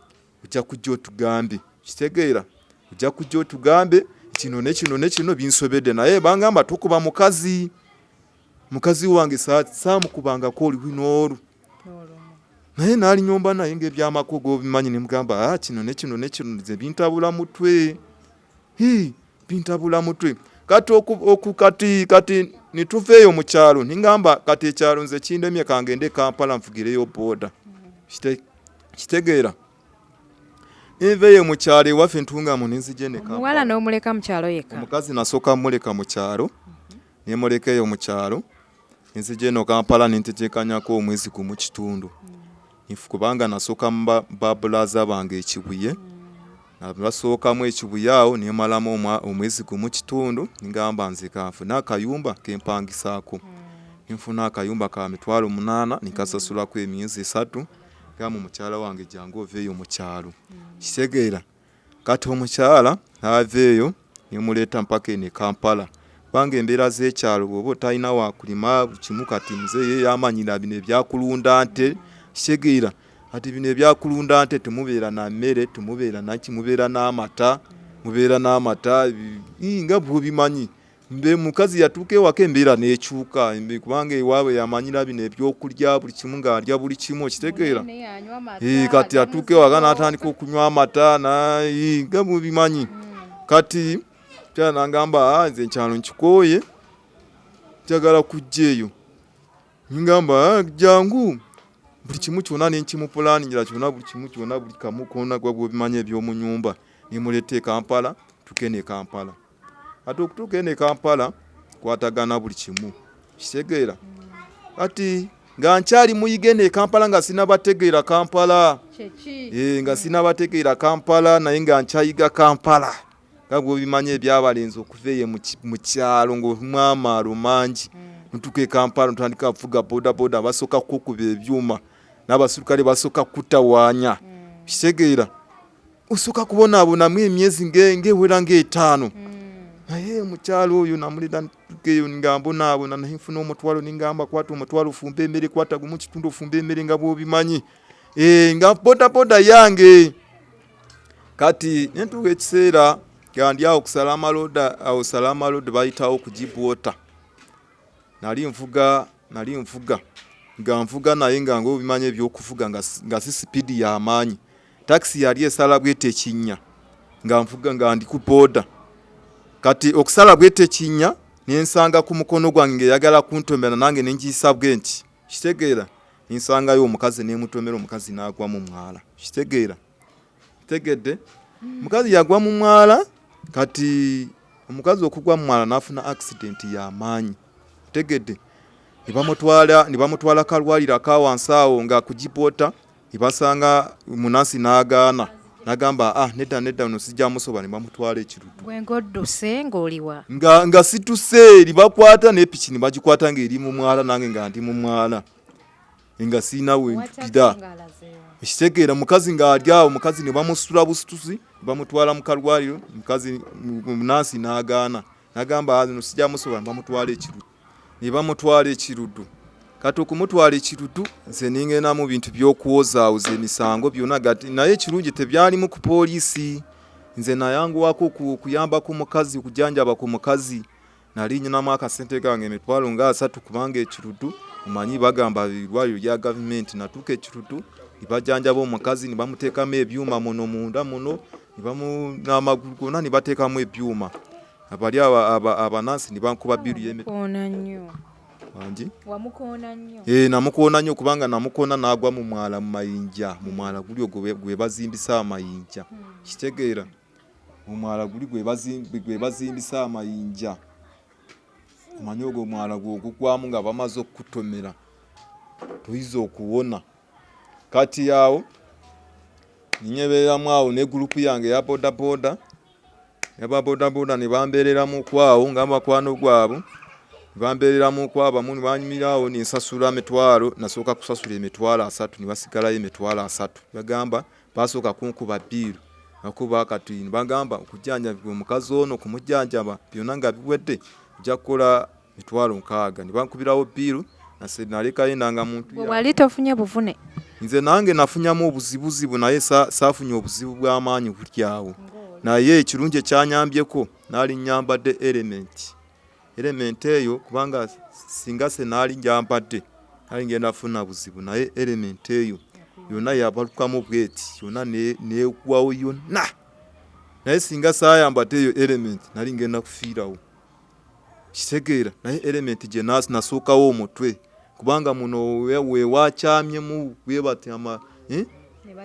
[SPEAKER 2] ojja kujja otugambe, kitegeera, ojja kujja otugambe kino ne kino ne kino binsobedde. Naye bangamba tukuba mukazi, mukazi wange saamukubangako oluwi n'olu, naye naalinyomba naye ngaebyamaka gobimanyi, nemugamba ah, kino ne kino ne kino nze bintabula mutwe, bintabula mutwe. Kati oku kati nituva eyo mu kyalo, ningamba kati ekyalo nze kindemye, kangende Kampala nfugireyo boda. Kitegeera, nva eyo mu kyalo ewaffe Ntungamu, nenzije ne
[SPEAKER 1] Omuwala n'omuleka mu kyalo yekka?
[SPEAKER 2] Omukazi nasooka muleka mu kyalo, nemuleka eyo mu kyalo, nenzija eno Kampala, nentetekanyako omwezi gumu kitundu, kubanga nasooka babulaza bange ekibuye, basookamu ekibuye awo, nemalamu omwezi gumu kitundu, ngamba nze kanfune akayumba kempangisaako. Nenfuna akayumba ka 800,000, nekasasulako emyezi 3. Gamba omukyala wange jangu oveeyo mu kyalo, kitegeera. Kati omukyala n'aveeyo, nemuleeta mpaka eno e Kampala, kubanga embeera z'ekyalo bw'oba otalina wakulima buli kimu. Kati muzeeyi ye yamanyira bino ebyakulunda nte, kitegeera. Kati bino ebyakulunda nte temubeera na mmere, temubeera naki, mubeera n'amata, mubeera n'amata nga bw'obimanyi. Mbe mukazi yatuuka ewaka embeera n'ekyuka, kubanga ewaabwe yamanyira bino ebyokulya buli kimu, ng'alya buli kimu, okitegeera. Kati atuuka ewaka n'atandika okunywa amata nga bw'obimanyi. Kati kyala nangamba, ah, nze ekyalo nkikooye, njagala kujja eyo. Ngamba, ah, jangu, buli kimu kyonna nenkimupulaningira kyonna, buli kimu kyonna, buli kamu konna gwa bw'obimanyi eby'omu nyumba, nemuleeta e Kampala, tuke ne Kampala. Kati okutuuka eno e Kampala kwatagana buli kimu, kitegeera. Kati nga nkyali muyiga eno e Kampala, nga sinabategeera Kampala, nga sinabategeera Kampala, naye nga nkyayiga Kampala nga bw'obimanyi ebyabalenzi okuva eyo mu kyalo ng'omu amaalo mangi, ntuuka e Kampala ntandika kuvuga boda boda, basooka kukuba ebyuma n'abaserikale basooka kutawaanya, kitegeera, osooka kubonaabonamu emyezi ng'ewera ng'etaano. Naye omukyalo oyo namuleta ntuuka nga mbonaabona, naye nfuna 500, ningamba kwata 500 ofumbe emmere, kwata gumu kitundu ofumbe emmere nga bw'obimanyi, nga boda boda yange. Kati nentuuka ekiseera nga ndi awo kusala amaloda, awo sala amaloda bayitawo ku Gibraltar, nali nvuga nga nvuga, naye nga ngaobimanyi ebyokuvuga nga si sipiidi y'amaanyi. Takisi yali esala bweta ekinnya nga nvuga, nga ndi ku boda. Kati okusala bweta ekinnya, nensanga ku mukono gwange ng'eyagala kuntomera, nange nenjiyisa bwe nti, kitegeera, nensangayo omukazi, nemutomera, omukazi n'agwa mu mwala, kitegeera, tegedde, omukazi yagwa mu mwala. Kati omukazi okugwa mu mwala n'afuna accident y'amaanyi, tegedde, ne bamutwala kalwaliro akawansi awo nga kugipota, ne basanga munansi n'agaana, n'agamba, ah, nedda nedda, ono sijja musoba, ne bamutwala ekirudu.
[SPEAKER 1] Gwe ng'odduse ng'oliwa?
[SPEAKER 2] Nga situse, libakwata n'epiki ne bagikwata ng'eri mu mwala, nange nga ndi mu mwala, nga siina wentukira, ekitegeera. Mukazi ng'ali awo, mukazi ne bamusitula busituzi ne bamutwala mu kalwaliro. Mukazi munansi n'agaana, n'agamba, "Ah, no sijja musobola," ne bamutwala ekirudu, ne bamutwala ekirudu. Kati okumutwala ekirudu, nze ningenda mu bintu by'okuwozaawuza emisango byonna gati, naye ekirungi tebyalimu ku poliisi. Nze nayanguwako okuyamba ku mukazi, okujanjaba ku mukazi. Nali nyinamu akasente kange 30,000, kubanga ekirudu omanyi bagamba birwaliro bya gavumenti. Natuuka ekirudu ne bajanjaba omukazi, ne bamuteekamu ebyuma muno munda muno, n'amagulu gonna ne bateekamu ebyuma. Abali abanansi ne bankuba biru
[SPEAKER 1] Wamukoona nnyo.
[SPEAKER 2] Wangi?
[SPEAKER 1] Wamukoona nnyo.
[SPEAKER 2] Eh, namukoona nnyo, kubanga namukoona n'agwa mu mwala, mu mayinja, mu mwala guli ogwo gwe bazimbisa amayinja, kitegeera, omwala guli gwe bazimbisa amayinja. Omanyi ogwo omwala gwogugwamu nga bamaze okukutomera, toyinza okuwona. Kati awo Ninyebeeramu awo ne gurupu yange eya bodaboda, aba bodaboda ne bambeereramu kwawo nga bakwano gwabwe, ne bambeereramu kwabo abamu ne banyumira awo, nensasula 30, nasooka kusasula 30,000 ne basigalayo 30,000. Bagamba basooka kunkuba bbiiru akuba kati ne bagamba okujjanjabibwa omukazi ono kumujjanjaba byonna nga biwedde ojja kukola 60,000, ne bankubirawo bbiiru nalekayo endangamuntu
[SPEAKER 1] yange. Wali tofunye buvune?
[SPEAKER 2] Nze nange nafunyamu obuzibuzibu naye saafunye obuzibu bw'amaanyi buli awo, naye ekirungi ekyanyambyeko naali nnyambadde element, element eyo kubanga singa se naali njambadde naali ngenda funa buzibu, naye element eyo yonna yabalukamu bweti yonna neegwawo yonna, naye singa saayambadde eyo element nali ngenda kufiirawo. Kitegeera naye element gye nasookawo omutwe kubanga muno wewakyamyemu bwebati ama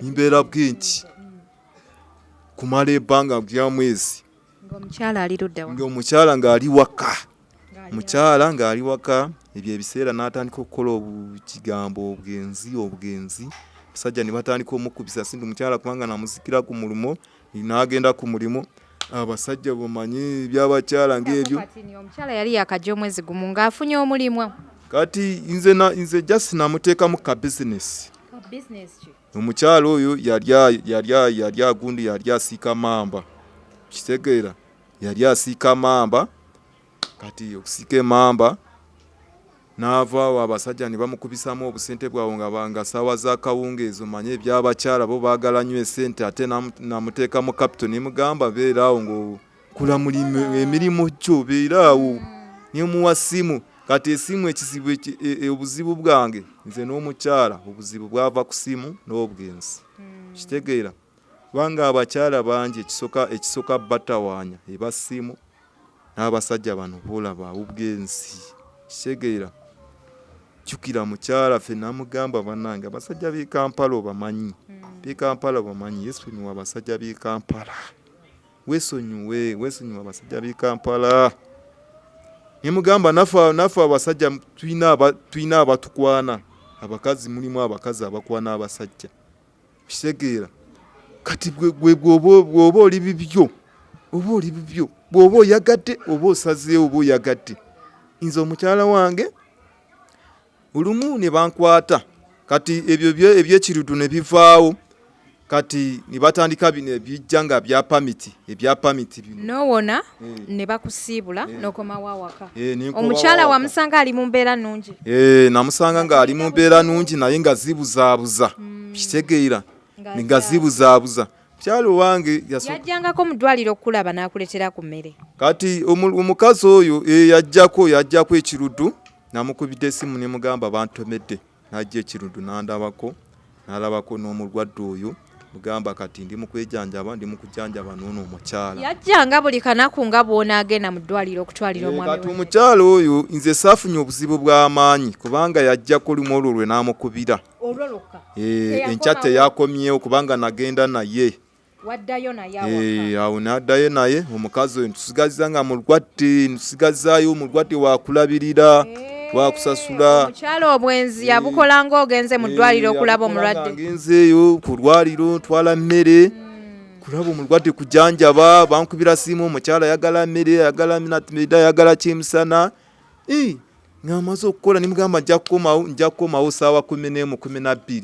[SPEAKER 2] mbeera bwenti kumala ebbanga lya mwezi.
[SPEAKER 1] Ng'omukyala ali ludda wa?
[SPEAKER 2] Ng'omukyala ng'ali waka. Mukyala ng'ali waka ebyo ebiseera n'atandika okukola obukigambo obwenzi obwenzi, abasajja ne batandika omukubisa sindi mukyala kubanga namusikira ku mulimu n'agenda ku mulimu, abasajja bamanyi ebyabakyala ng'ebyo.
[SPEAKER 1] Omukyala yali yakajja omwezi gumu ng'afunye omulimu.
[SPEAKER 2] Kati nze na nze just namuteekamu ka bizinesi. Omukyala oyo yali yali yali agundi yali asiika mamba, kitegeera yali asiika mamba, kati okusiika emamba n'ava awo abasajja ne bamukubisamu obusente bwabwe nga nga ssaawa za kawungeezi omanye ebyabakyala bo baagala nnyo esente ate namuteekamu kapito ne mugamba beera awo ng'okola mulimu emirimu gyo beera awo ne muwa ssimu. Kati esimu ekizibu obuzibu bwange nze n'omukyala obuzibu bwava ku simu n'obwenzi, kitegeera kubanga abakyala bangi ekisoka ekisoka batawaanya eba ssimu n'abasajja bano boolaba obwenzi, kitegeera. Jjukira mukyala ffe namugamba bannange abasajja b'e Kampala obamanyi, b'e Kampala obamanyi, yeesonyiwe abasajja b'e Kampala. Wesonyiwe, wesonyiwe abasajja b'e Kampala. Ne mugamba naffe naffe abasajja tulina tulina abatukwana, abakazi mulimu abakazi abakwana abasajja. Kitegeera kati gwe bw'oba oli bibyo oba oli bibyo bw'oba oyagadde oba osazeewo oba oyagadde nze omukyala wange olumu ne bankwata kati ebyo ebyekirudu ne bivaawo kati ne batandika bino ebijja nga bya pamiti ebya pamiti bino
[SPEAKER 1] nowona eh. ne bakusiibula eh. nokomawo awaka eh, omukyala wamusanga ali mu mbeera nnungi
[SPEAKER 2] namusanga ng'ali mu mbeera nnungi naye nga zibuzaabuza kitegeera nga zibuzaabuza Mukyala owange
[SPEAKER 1] yajjangako mu ddwaliro okukulaba n'akuleetera ku mmere.
[SPEAKER 2] Kati omukazi oyo yajjako yajjako ekirudu namukubidde esimu ne mugamba bantomedde n'ajja ekirudu n'andabako n'alabako n'omulwadde oyo mugamba kati ndi mu kwejanjaba ndi mu kujanjaba n'ono omukyala.
[SPEAKER 1] Yajjanga buli kanaku nga bw'onaagenda mu ddwaliro okutwalira omwami
[SPEAKER 2] Kati omukyala oyo nze saafunye obuzibu bw'amaanyi kubanga yajjako lumu olwo lwe n'amukubira.
[SPEAKER 1] Olwo lwokka.
[SPEAKER 2] Enkya teyakomyewo kubanga nagenda naye.
[SPEAKER 1] Waddayo naye awaka.
[SPEAKER 2] Eh, awo n'addayo naye omukazi oyo ntusigazza nga mulwadde ntusigazaayo omulwadde wakulabirira eh, wakusasula.
[SPEAKER 1] Omukyala obwenzi yabukola ng'ogenze mu ddwaliro okulaba omulwadde.
[SPEAKER 2] Ngenzeeyo ku lwaliro ntwala mmere. Kulaba omulwadde kujanjaba bankubira simu omukyala ayagala mmere ayagala minatmeda ayagala kyemisana. Nga amaze okukola nimugamba nja kukomawo nja kukomawo saawa 11 12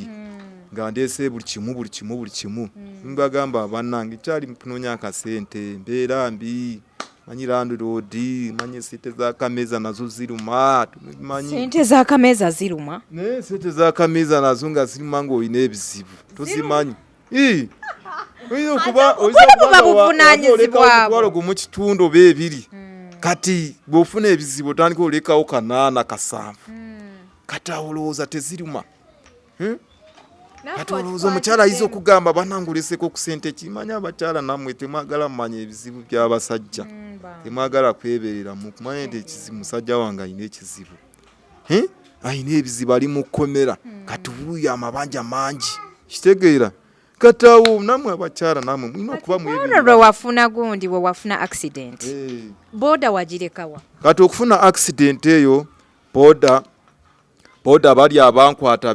[SPEAKER 2] nga ndeese buli kimu buli kimu buli kimu mbagamba bannange kyali mukunoonya akasente mbeera mbi manyi landiroodi manyi sente z'akameeza nazo ziruma manyi
[SPEAKER 1] sente z'akameeza ziruma
[SPEAKER 2] naye sente z'akameeza nazo nga ziruma ng'olina ebizibu tozimanyi
[SPEAKER 1] Oyinza
[SPEAKER 2] okuba omutwalo gumu kitundu oba ebiri kati bw'ofuna ebizibu otandika olekawo kanaana kasanvu kati awo olowooza teziruma hmm? Kati olowooza omukyala ayinza okugamba banange oleseko ku sente ki manya abakyala nammwe temwagala mumanya ebizibu by'abasajja temwagala kwebereramu kumanya nti ekizibu musajja wange alina ekizibu alina ebizibu ali mu kkomera kati wuuyo amabanja mangi kitegeera kati awo namwe abakyala namwe mulina okuba
[SPEAKER 1] mwolwo lwe wafuna gundi we wafuna accident boda wagirekawa
[SPEAKER 2] kati okufuna accident eyo boda boda bali abankwata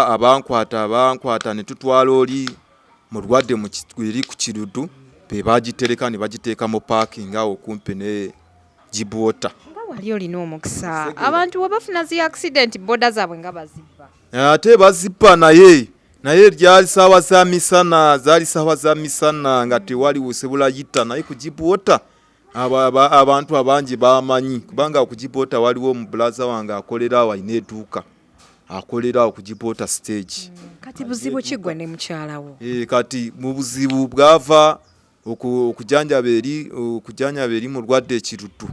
[SPEAKER 2] abankwata abankwata ne tutwala oli Mulwadde eri ku Kirudu be bagitereka ne bagiteeka mu parking awo kumpi ne Gibraltar.
[SPEAKER 1] Nga wali olina omukisa, abantu we bafuna zi accident boda zaabwe nga bazibba.
[SPEAKER 2] Ate bazibba, naye naye lyali saawa za misana, zaali saawa za misana nga tewali wusobola yita, naye ku Gibraltar abantu abangi bamanyi, kubanga ku Gibraltar waliwo omubulaza wange akolera awo, alina edduuka akolera awo ku Gibraltar stage.
[SPEAKER 1] Kati buzibu ki gwe ne mukyala wo?
[SPEAKER 2] Kati mu buzibu bwava okujanjaba eri, okujanjaba eri mulwadde ekirutu,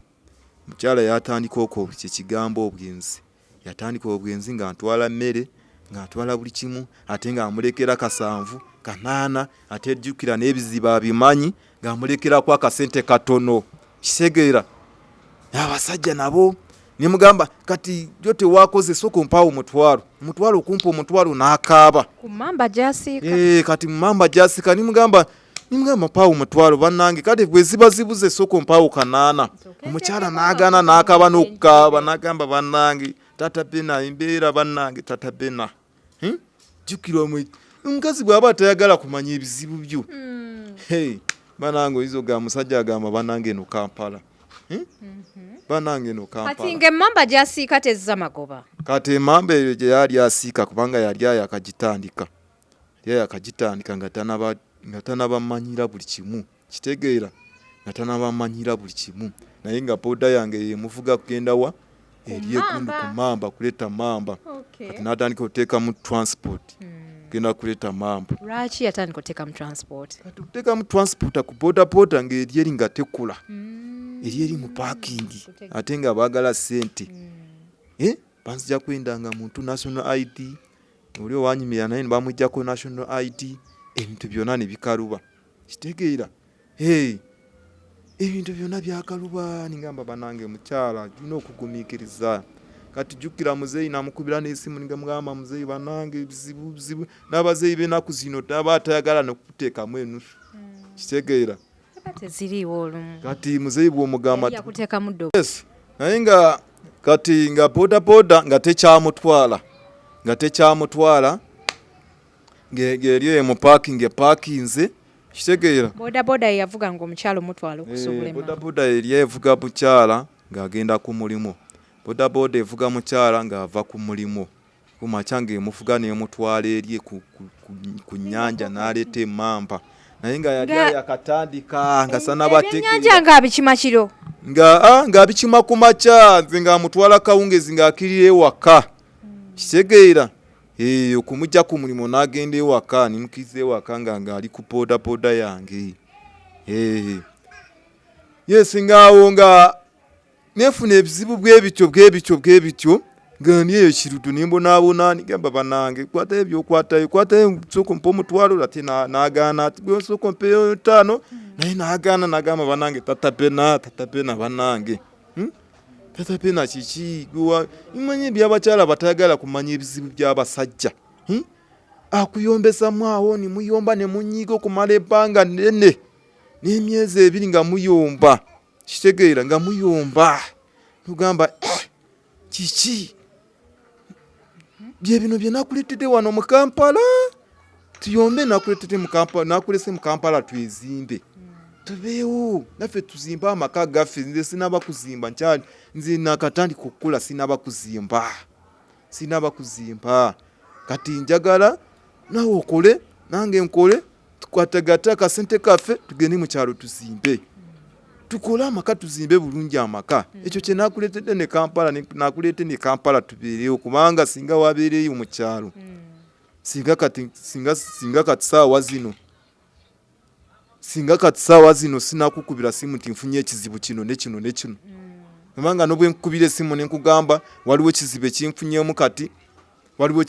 [SPEAKER 2] mukyala yatandika okwo kyekigambo obwenzi, yatandika obwenzi nga ntwala mmere, nga ntwala buli kimu, ate nga amulekera 7 8, ate jjukira n'ebizibu abimanyi, ng'amulekerako akasente katono. Kitegeera abasajja nabo nemugamba kati jo tewakoze, sooka ompaawo omutwalo, omutwalo okumpa omutwalo n'akaaba
[SPEAKER 1] ku mamba gyasiika.
[SPEAKER 2] Kati mumamba gyasika, nimugamba mpaawo omutwalo bannange, kati bwe ziba zibuze sooka ompaawo 8. Omukyala n'agaana n'akaaba n'okukaaba, n'agamba bannange tata Bena embeera, bannange tata Bena. Jjukira omukazi bw'aba atayagala kumanya ebizibu byo. Hey, banange oyinza ogamba musajja agamba bannange eno Kampala. Bannange eno
[SPEAKER 1] Kampala. Kati ng'emmamba gyasiika tezza magoba.
[SPEAKER 2] Kati emmamba eyo gye yali asiika, kubanga yali ayakagitandika, yali ayakagitandika nga tanabamanyira buli kimu, kitegeera nga tanabamanyira buli kimu, naye nga boda yange yemuvuga kugenda wa eri egundu ku mamba kuleeta mamba. Kati n'atandika okuteekamu transport genda kuleeta mamba.
[SPEAKER 1] Lwaki yatandika okuteekamu transport?
[SPEAKER 2] Kati okuteekamu transport ku boda boda ng'eri eri nga tekula, eri eri mu parking, ate nga baagala ssente. Banzija kwendanga muntu national ID, oli owanyumira naye ne bamuggyako national ID, ebintu byonna ne bikaluba, kitegeera. Hey, ebintu byonna byakaluba, ningamba banange mukyala tulina okugumiikiriza. Kati jjukira muzeeyi namukubira n'essimu ningamugamba muzeeyi banange bizibu bizibu, n'abazeeyi b'ennaku zino taba atayagala nokuteekamu enusu, kitegeera.
[SPEAKER 1] Teziriiwo olumu.
[SPEAKER 2] Kati muzeeyi bw'omugamba
[SPEAKER 1] yakuteekamu ddo.
[SPEAKER 2] Yes, naye nga kati nga boda boda nga tekyamutwala, nga tekyamutwala, ng'eri eyo mu parking epakinze, kitegeera.
[SPEAKER 1] Boda boda yeyavuga nga omukyala omutwala okusobola.
[SPEAKER 2] Boda boda eri evuga mukyala ng'agenda ku mulimu, boda boda evuga mukyala ng'ava ku mulimu kumakya, ng'emuvuga n'emutwala eri ku nnyanja n'aleeta emmamba, naye nga yali ayakatandika nga sanabategeera.
[SPEAKER 1] Ebyennyanja ng'abikima kiro?
[SPEAKER 2] Nga ng'abikima ku makya, nze ng'amutwala kawungezi ng'akirira ewaka, kitegeera. Okumugja ku mulimu n'agenda ewaka, nimukiriza ewaka nga ng'ali ku boda boda yange. Yes, ng'awo nga nefuna ebizibu bwe bityo bwe bityo bwe bityo, nga ndi eyo Kirudu nembonaabona, nigamba banange kwatayo ebyokwatayo, kwatayo, sooka ompe omutwalo, ate n'agaana, ati gwe sooka ompeyo 5, naye n'agaana, n'agamba banange tata Bena, tata Bena banange. Tata Bena kiki mmanyi ebyabakyala batayagala kumanya ebizibu by'abasajja. Akuyombesamu awo ne muyomba ne munyiiga okumala ebbanga nnene n'emyezi 2 nga muyomba, kitegeera, nga muyomba nogamba kiki bye bino bye nakuleetedde wano mu Kampala tuyombe, nakuleetedde mu Kampala, nakulese mu Kampala twezimbe, tubeewo naffe tuzimbe amaka gaffe. Nze sinaba kuzimba, nkyali nze nakatandika okukula, sinaba kuzimba, sinaba kuzimba. Kati njagala naawe okole nange nkole, tukwatagate akasente kaffe tugende mu kyalo tuzimbe, tukole amaka, tuzimbe bulungi amaka. Ekyo kye nakuleetedde ne Kampala, nakuleete ne Kampala tubeerewo, kubanga singa wabeereyo mu kyalo, singa kati saawa zino, singa kati saawa zino sinakukubira simu nti nfunye ekizibu kino ne kino ne kino, kubanga nobwe nkukubira esimu nenkugamba waliwo ekizibu ekinfunyemu, kati waliwo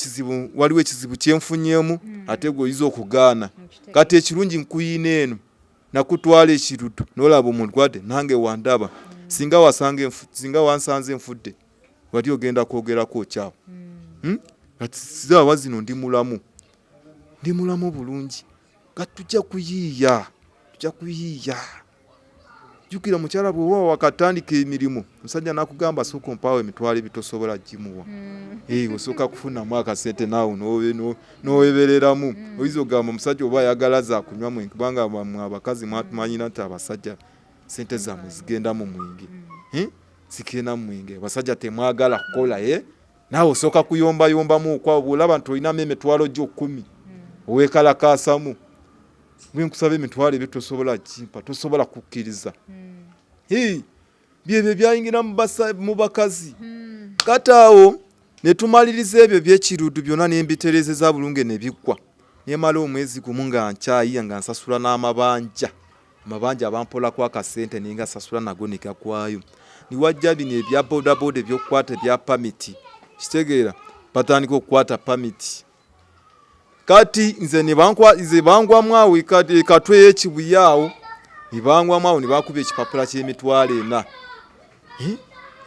[SPEAKER 2] ekizibu kyenfunyemu, ate gwe oyinza okugaana. Kati ekirungi nkuyina eno nakutwala ekirudu nolaba omulwadde nange wandaba, singa wansanze nfudde wali ogenda kwogerako okyawo. Kati saawa zino ndi mulamu, ndi mulamu bulungi, kati tujja kuyiiya, tujja kuyiiya. Jjukira mukyala bw'oba wakatandika emirimu, omusajja nakugamba sooka ompaawo 20,000, tosobola gimuwa. Eh, osooka kufunamu akasente naawe n'owebereramu. Oyinza okugamba omusajja oba ayagala za kunywa mwenge, kubanga mwe abakazi mwatumanyira nti abasajja sente zammwe zigenda mu mwenge. Eh? Zigenda mu mwenge, abasajja temwagala kukola. Eh? Naawe osooka kuyombayombamu okwawo, bw'olaba nti olinamu emitwalo gyo 10 oweekalakaasamu, bwe nkusaba emitwalo ebyo tosobola kimpa, tosobola kukkiriza. Byebyo byayingira mu bakazi. Kati awo ne tumaliriza ebyo byekirudu byonna, nembitereezeza bulungi ne biggwa. Nemala omwezi gumu nga nkyayiya, nga nsasula n'amabanja, amabanja bampolako akasente naye nga sasula nago ne gagwayo. Niwajja bino ebya bodaboda ebyokukwata ebya pamiti, kitegeera, batandika okukwata pamiti. Kati nze nze bangwamu awo ekatwe y'ekibuye awo, ne bangwamu awo ne bakuba ekipapula ky'emitwalo 4.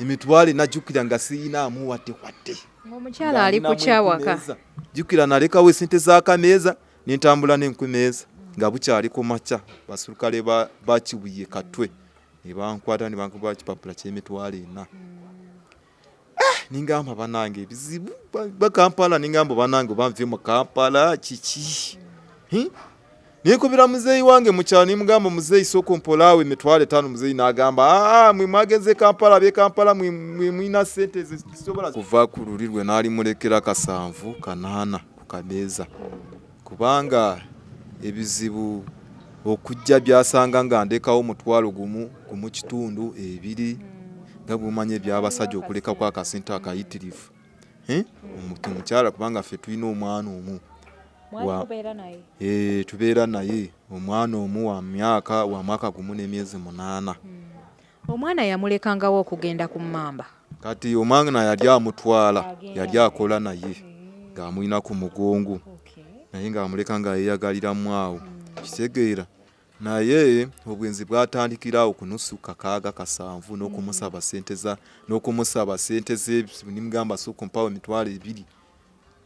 [SPEAKER 2] Emitwalo 4, jjukira nga siyinaamu wadde wadde.
[SPEAKER 1] Ng'omukyala ali ku kyawaka.
[SPEAKER 2] Jjukira nalekawo esente z'akameeza nentambula n'enkumeeza nga bukyali ku makya, baserikale ba Kibuye Katwe ne bankwata ne bankuba ekipapula ky'emitwalo 4. Ningamba banange ebizibu ba Kampala, ningamba banange oba nve mu Kampala kiki? Nenkubira muzeeyi wange mu kyalo, nimugamba, "Muzeeyi, sooka ompolaawo emitwalo 5." Muzeeyi n'agamba, "Aa, mwe mwagenze Kampala, b'e Kampala mwe mulina sente zisobola kuva ku luli lwe naali mulekera kasanvu kanaana ku kameeza, kubanga ebizibu okujja byasanga nga ndekawo 1,500 2, nga bw'omanyi ebyabasajja okulekako akasente akayitirivu. Omukyala, kubanga ffe tulina omwana omu, tubeera naye, omwana omu wa myaka wa mwaka gumu n'emyezi 8.
[SPEAKER 1] Omwana yamulekangawo okugenda ku mmamba?
[SPEAKER 2] Kati omwana yali amutwala, yali akola naye ng'amulina ku mugongo, naye ng'amuleka nga yeeyagaliramu awo, kitegeera. Naye obwenzi bwatandikira awo ku nusu kakaaga kasanvu, n'okumusaba sente za n'okumusaba sente z'ebizibu. Nimugamba, "Sooka ompawo emitwalo 2."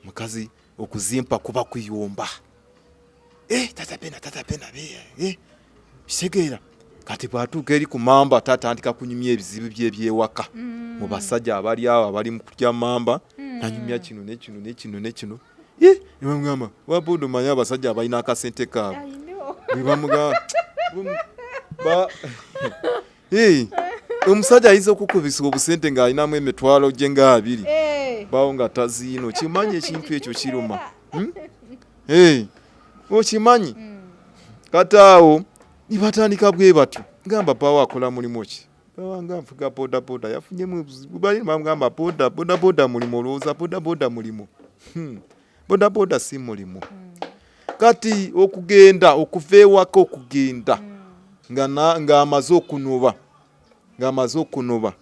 [SPEAKER 2] Mukazi okuzimpa kuba kuyomba, "Eh, tata Bena, tata Bena, eh." Kitegeera, kati bw'atuuka eri ku mamba tatandika kunyumya ebizibu bye ebyewaka mu basajja abali awo abali mu kulya mamba, nanyumya kino nekino nekino nekino. Nebamugamba, "Wabudu, manyi abasajja abalina akasente kaabwe." Bwe bamugamba, omusajja ayinza okukubisa obusente ng'alinamu emitwalo gye nga 20, bawo nga taziina. Okimanyi ekintu ekyo kiruma. Hmm? Okimanyi kati awo nibatandika bwe batyo, gamba bawo akola mulimu ki? Bawanga nfuga boda boda. Yafunyemu obuzibu, bali bamugamba boda boda boda mulimu, olowooza boda boda mulimu? Boda boda si mulimu. Kati okugenda okuva ewaka okugenda nga ng'amaze okunoba, ng'amaze okunoba,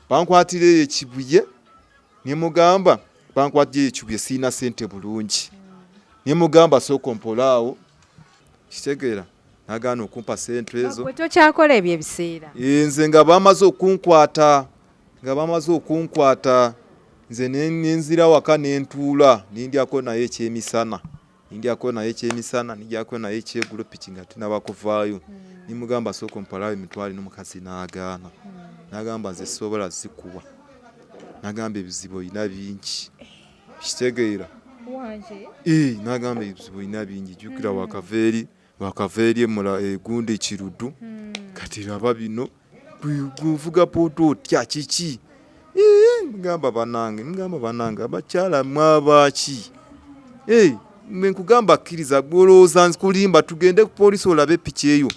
[SPEAKER 2] bankwatira eyo ekibuye, nemugamba bankwatira eyo ekibuye, siina sente bulungi, nemugamba sooka ompolaawo, kitegeera, nagaana okumpa sente ezo.
[SPEAKER 1] Gwe tokyakola ebyo ebiseera?
[SPEAKER 2] Nze nga bamaze okunkwata, nga bamaze okunkwata, nze nenzira waka nentuula, nindyako naye ekyemisana, nindyako naye ekyemisana, nindyako naye ekyeggulo, piki nga tinaba kuvaayo. Nimugamba, "Sooka ompalawo emitwalo eno." Mukazi n'agaana, n'agamba, "Nze sisobola zikuwa." N'agamba, "Ebizibu olina bingi," kitegeera. N'agamba, "Ebizibu olina bingi, jjukira wakava eri, wakava eri emula egundi ekiruddu, kati laba bino, gwe nvuga boda otya kiki?" Ngamba banange, ngamba banange, abakyala mwabaaki? Mwe nkugamba kkiriza, gwolowooza nkulimba? Tugende ku poliisi olabe piki eyo.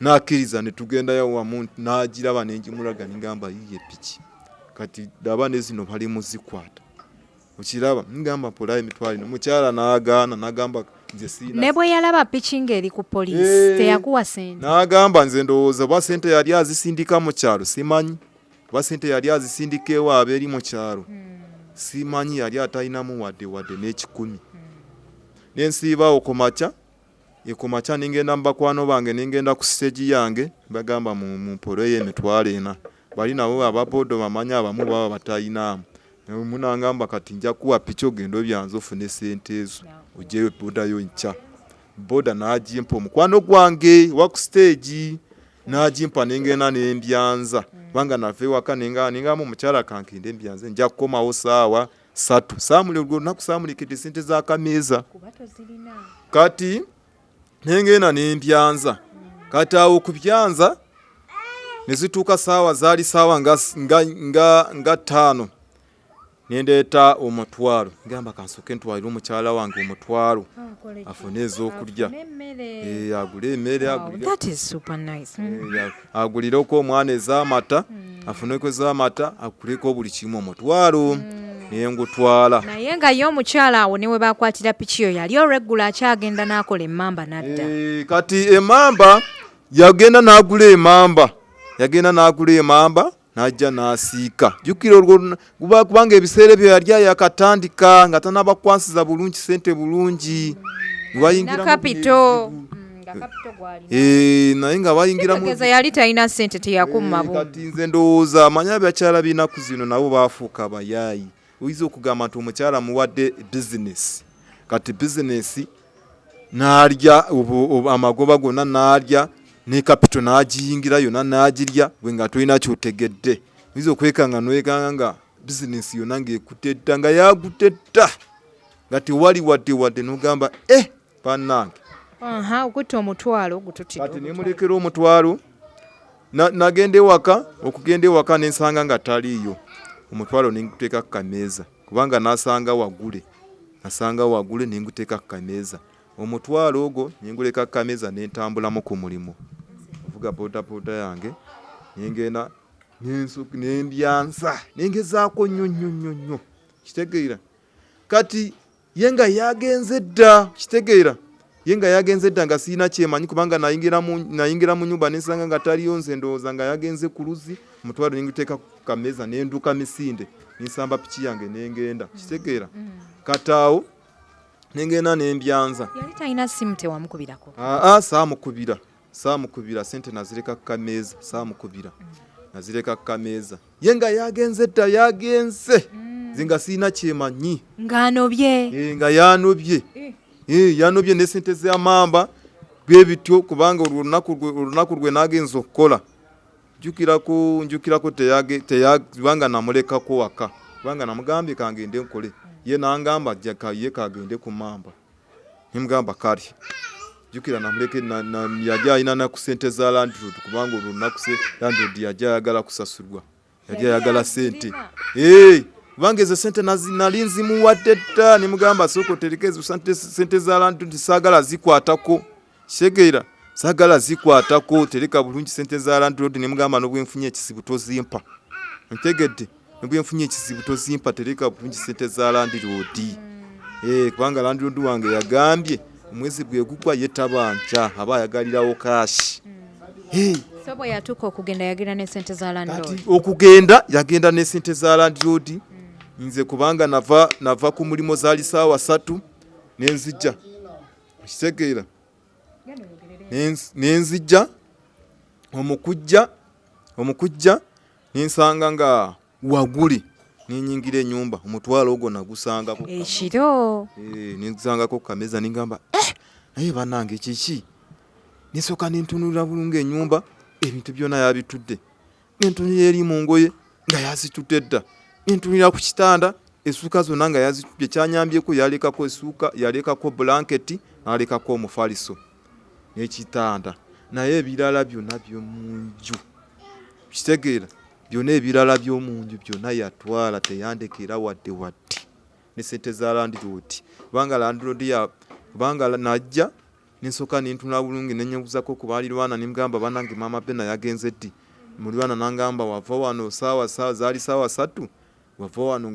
[SPEAKER 2] N'akkiriza ne tugendayo wamu, n'agiraba ne ngimulaga, ningamba, "Yiye piki, kati laba ne zino bali muzikwata, okiraba?" Ngamba, "Mpolayo emitwalo eno." Mukyala n'agaana, n'agamba, "Nze siina."
[SPEAKER 1] Ne bwe yalaba piki ng'eri ku poliisi, teyakuwa sente?
[SPEAKER 2] N'agamba, nze ndowooza oba sente yali azisindika mu kyalo, simanyi oba sente yali azisindika ewaabwe eri mu kyalo, simanyi. Yali atalinamu wadde wadde n'ekikumi. Nensiibaawo ku makya, ekumakya ningenda mu bakwano bange, ningenda ku siteegi yange, bagamba, "Mumpoleyo emitwalo 4." Bali nabo ababodo bamanyi, abamu baba batayinaamu. Munangamba, "Kati nja kuwa piki ogende obyanze ofune sente ezo, ogyeyo boda yo nkya." Boda n'agimpa omukwano gwange wa ku siteegi, n'agimpa, nengenda nembyanza, kubanga nava ewaka nengamba omukyala, "Kankende mbyanze, nja kukomawo saawa Satu saamuli olwo olunaku saamulekedde sente za kameeza. Kati nengenda nempyanza. Kati awo okupyanza ne zituuka saawa, zaali saawa nga, nga, nga, nga 5, nendeeta omutwalo, ngamba kansooke ntwalire omukyala wange omutwalo afune ez'okulya, agule emmere, agulireko omwana ez'amata, afuneko ez'amata, aguleko buli kimu, omutwalo nengutwala.
[SPEAKER 1] Naye nga ye omukyala awo ne we bakwatira piki yo yali olweggulo akyagenda n'akola emmamba n'adda.
[SPEAKER 2] Kati emamba yagenda n'agula emamba, yagenda n'agula emamba n'ajja n'asiika. Jjukira olwo kubanga ebiseera ebyo yali yakatandika nga tanabakwansiza bulungi sente bulungi, naye nga bayingiramu
[SPEAKER 1] yali talina sente, teyakumma.
[SPEAKER 2] Kati nze ndowooza amanyi abakyala b'enaku zino nabo baafuuka abayaayi. Oyinza okugamba nti omukyala muwadde bizinesi, kati bizinesi n'alya amagoba gonna, n'alya ne kapito n'agiyingira yonna n'agirya, gwe nga tolina kyotegedde. Oyinza okwekanga noyekanga nga bizinesi yonna ng'ekutedda, nga yagutedda, nga tewali wadde wadde, n'ogamba eh bannange.
[SPEAKER 1] Okutta omutwalo gututidde.
[SPEAKER 2] Kati nemulekera omutwalo, nagenda ewaka. Okugenda ewaka nensanga nga taliiyo. Omutwalo nenguteeka ku kameeza, kubanga nasanga wagule, nasanga wagule, nenguteeka ku kameeza. Omutwalo ogwo nenguleka ku kameeza, nentambulamu ku mulimu, ovuga bodaboda yange, nengenda nembyansa, nengezaako nnyo nnyo nnyo nnyo, kitegeera? Kati ye nga yagenze dda, kitegeera? Ye nga yagenze dda, nga sirina kyemanyi, kubanga nayingira mu nyumba nensanga nga taliyo. Nze ndowooza nga yagenze ku luzzi. Omutwalo nenguteeka ku kameeza, nenduka misinde, nensamba piki yange nengenda, kitegeera? Kati awo nengenda nembyanza.
[SPEAKER 1] Yali talina simu, tewamukubirako?
[SPEAKER 2] Aa, saamukubira, saamukubira. Sente nazireka ku kameeza, saamukubira, nazireka ku kameeza. Ye nga yagenze dda, yagenze, nze nga sirina kyemanyi.
[SPEAKER 1] Ng'anobye.
[SPEAKER 2] Nga yanobye. Yanobye ne sente z'amamba bwe bityo, kubanga olwo olunaku lwe nagenza okukola, njukirako kubanga namulekako waka, kubanga namugambye kangende nkole, ye nangamba ye kagende ku mamba, nemugamba kale. Jjukira namuleke yali alina na ku sente za landlord, kubanga olwo olunaku landlord yajja ayagala kusasulwa, yali ayagala sente, kubanga ezo sente nali nzimuwadde dda. Nemugamba sooka otereke ezo sente za landlord, saagala zikwatako, kitegeera? Saagala zikwatako, tereka bulungi sente za landlord. Nemugamba nobwenfunye ekizibu tozimpa, ntegedde? Nobwenfunye ekizibu tozimpa, tereka bulungi sente za landlord, kubanga landlord wange yagambye omwezi bwe gugwa ye tabanja, aba ayagalirawo cash.
[SPEAKER 1] So bwe yatuuka okugenda yagenda ne sente za landlord?
[SPEAKER 2] Okugenda yagenda ne sente za landlord. Nze kubanga nava ku mulimu zaali saawa 3, nenzijja, kitegeera? Nenzijja omukujja nensanga nga waguli, nenyingira enyumba, omutwalo ogwo nagusangako.
[SPEAKER 1] Ekiro?
[SPEAKER 2] Nensangako kameza, nengamba eh, naye bannange kiki? Nesooka nentunulira bulungi enyumba, ebintu byonna yabitudde. Nentunulira eri mu ngoye nga yazitudde dda, nentunulira ku kitanda, essuuka zonna nga yazitudde. Kyanyambyeko yalekako essuuka, yalekako bulanketi, n'alekako omufaliso n'ekitanda, naye ebirala byonna by'omunju, kitegeera? Byonna ebirala by'omunju byonna yatwala, teyandekera wadde wadde ne sente za landlord, kubanga landlord ya kubanga najja nensooka nentunula bulungi, nenyebuuzako ku balirwana, nemugamba bannange maama Bena yagenze ddi? Mulirwana nangamba wava wano saawa zaali saawa 3, wava wano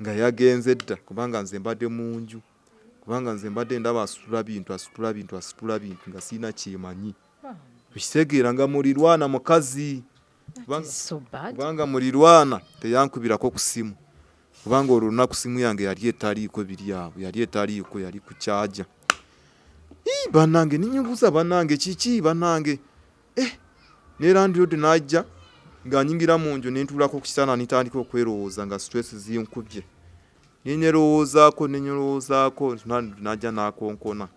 [SPEAKER 2] nga yagenze dda, kubanga nze mbadde mu nju, kubanga nze mbadde ndaba asitula bintu, asitula bintu, asitula bintu, nga sirina kyemanyi, okitegeera? Nga mulirwana mukazi, kubanga mulirwana teyankubirako ku simu, kubanga olwo olunaku simu yange yali etaliiko, biri awo yali etaliiko, yali ku kyaja. Bannange, ninyibuuza bannange kiki bannange, eh, ne landlord n'ajja. Nga nyingira mu nju, nentuulako ku kitanda, nitandika okwerowooza nga stress zinkubye, nenyerowoozaako, nenyerowoozaako. Najja n'akonkona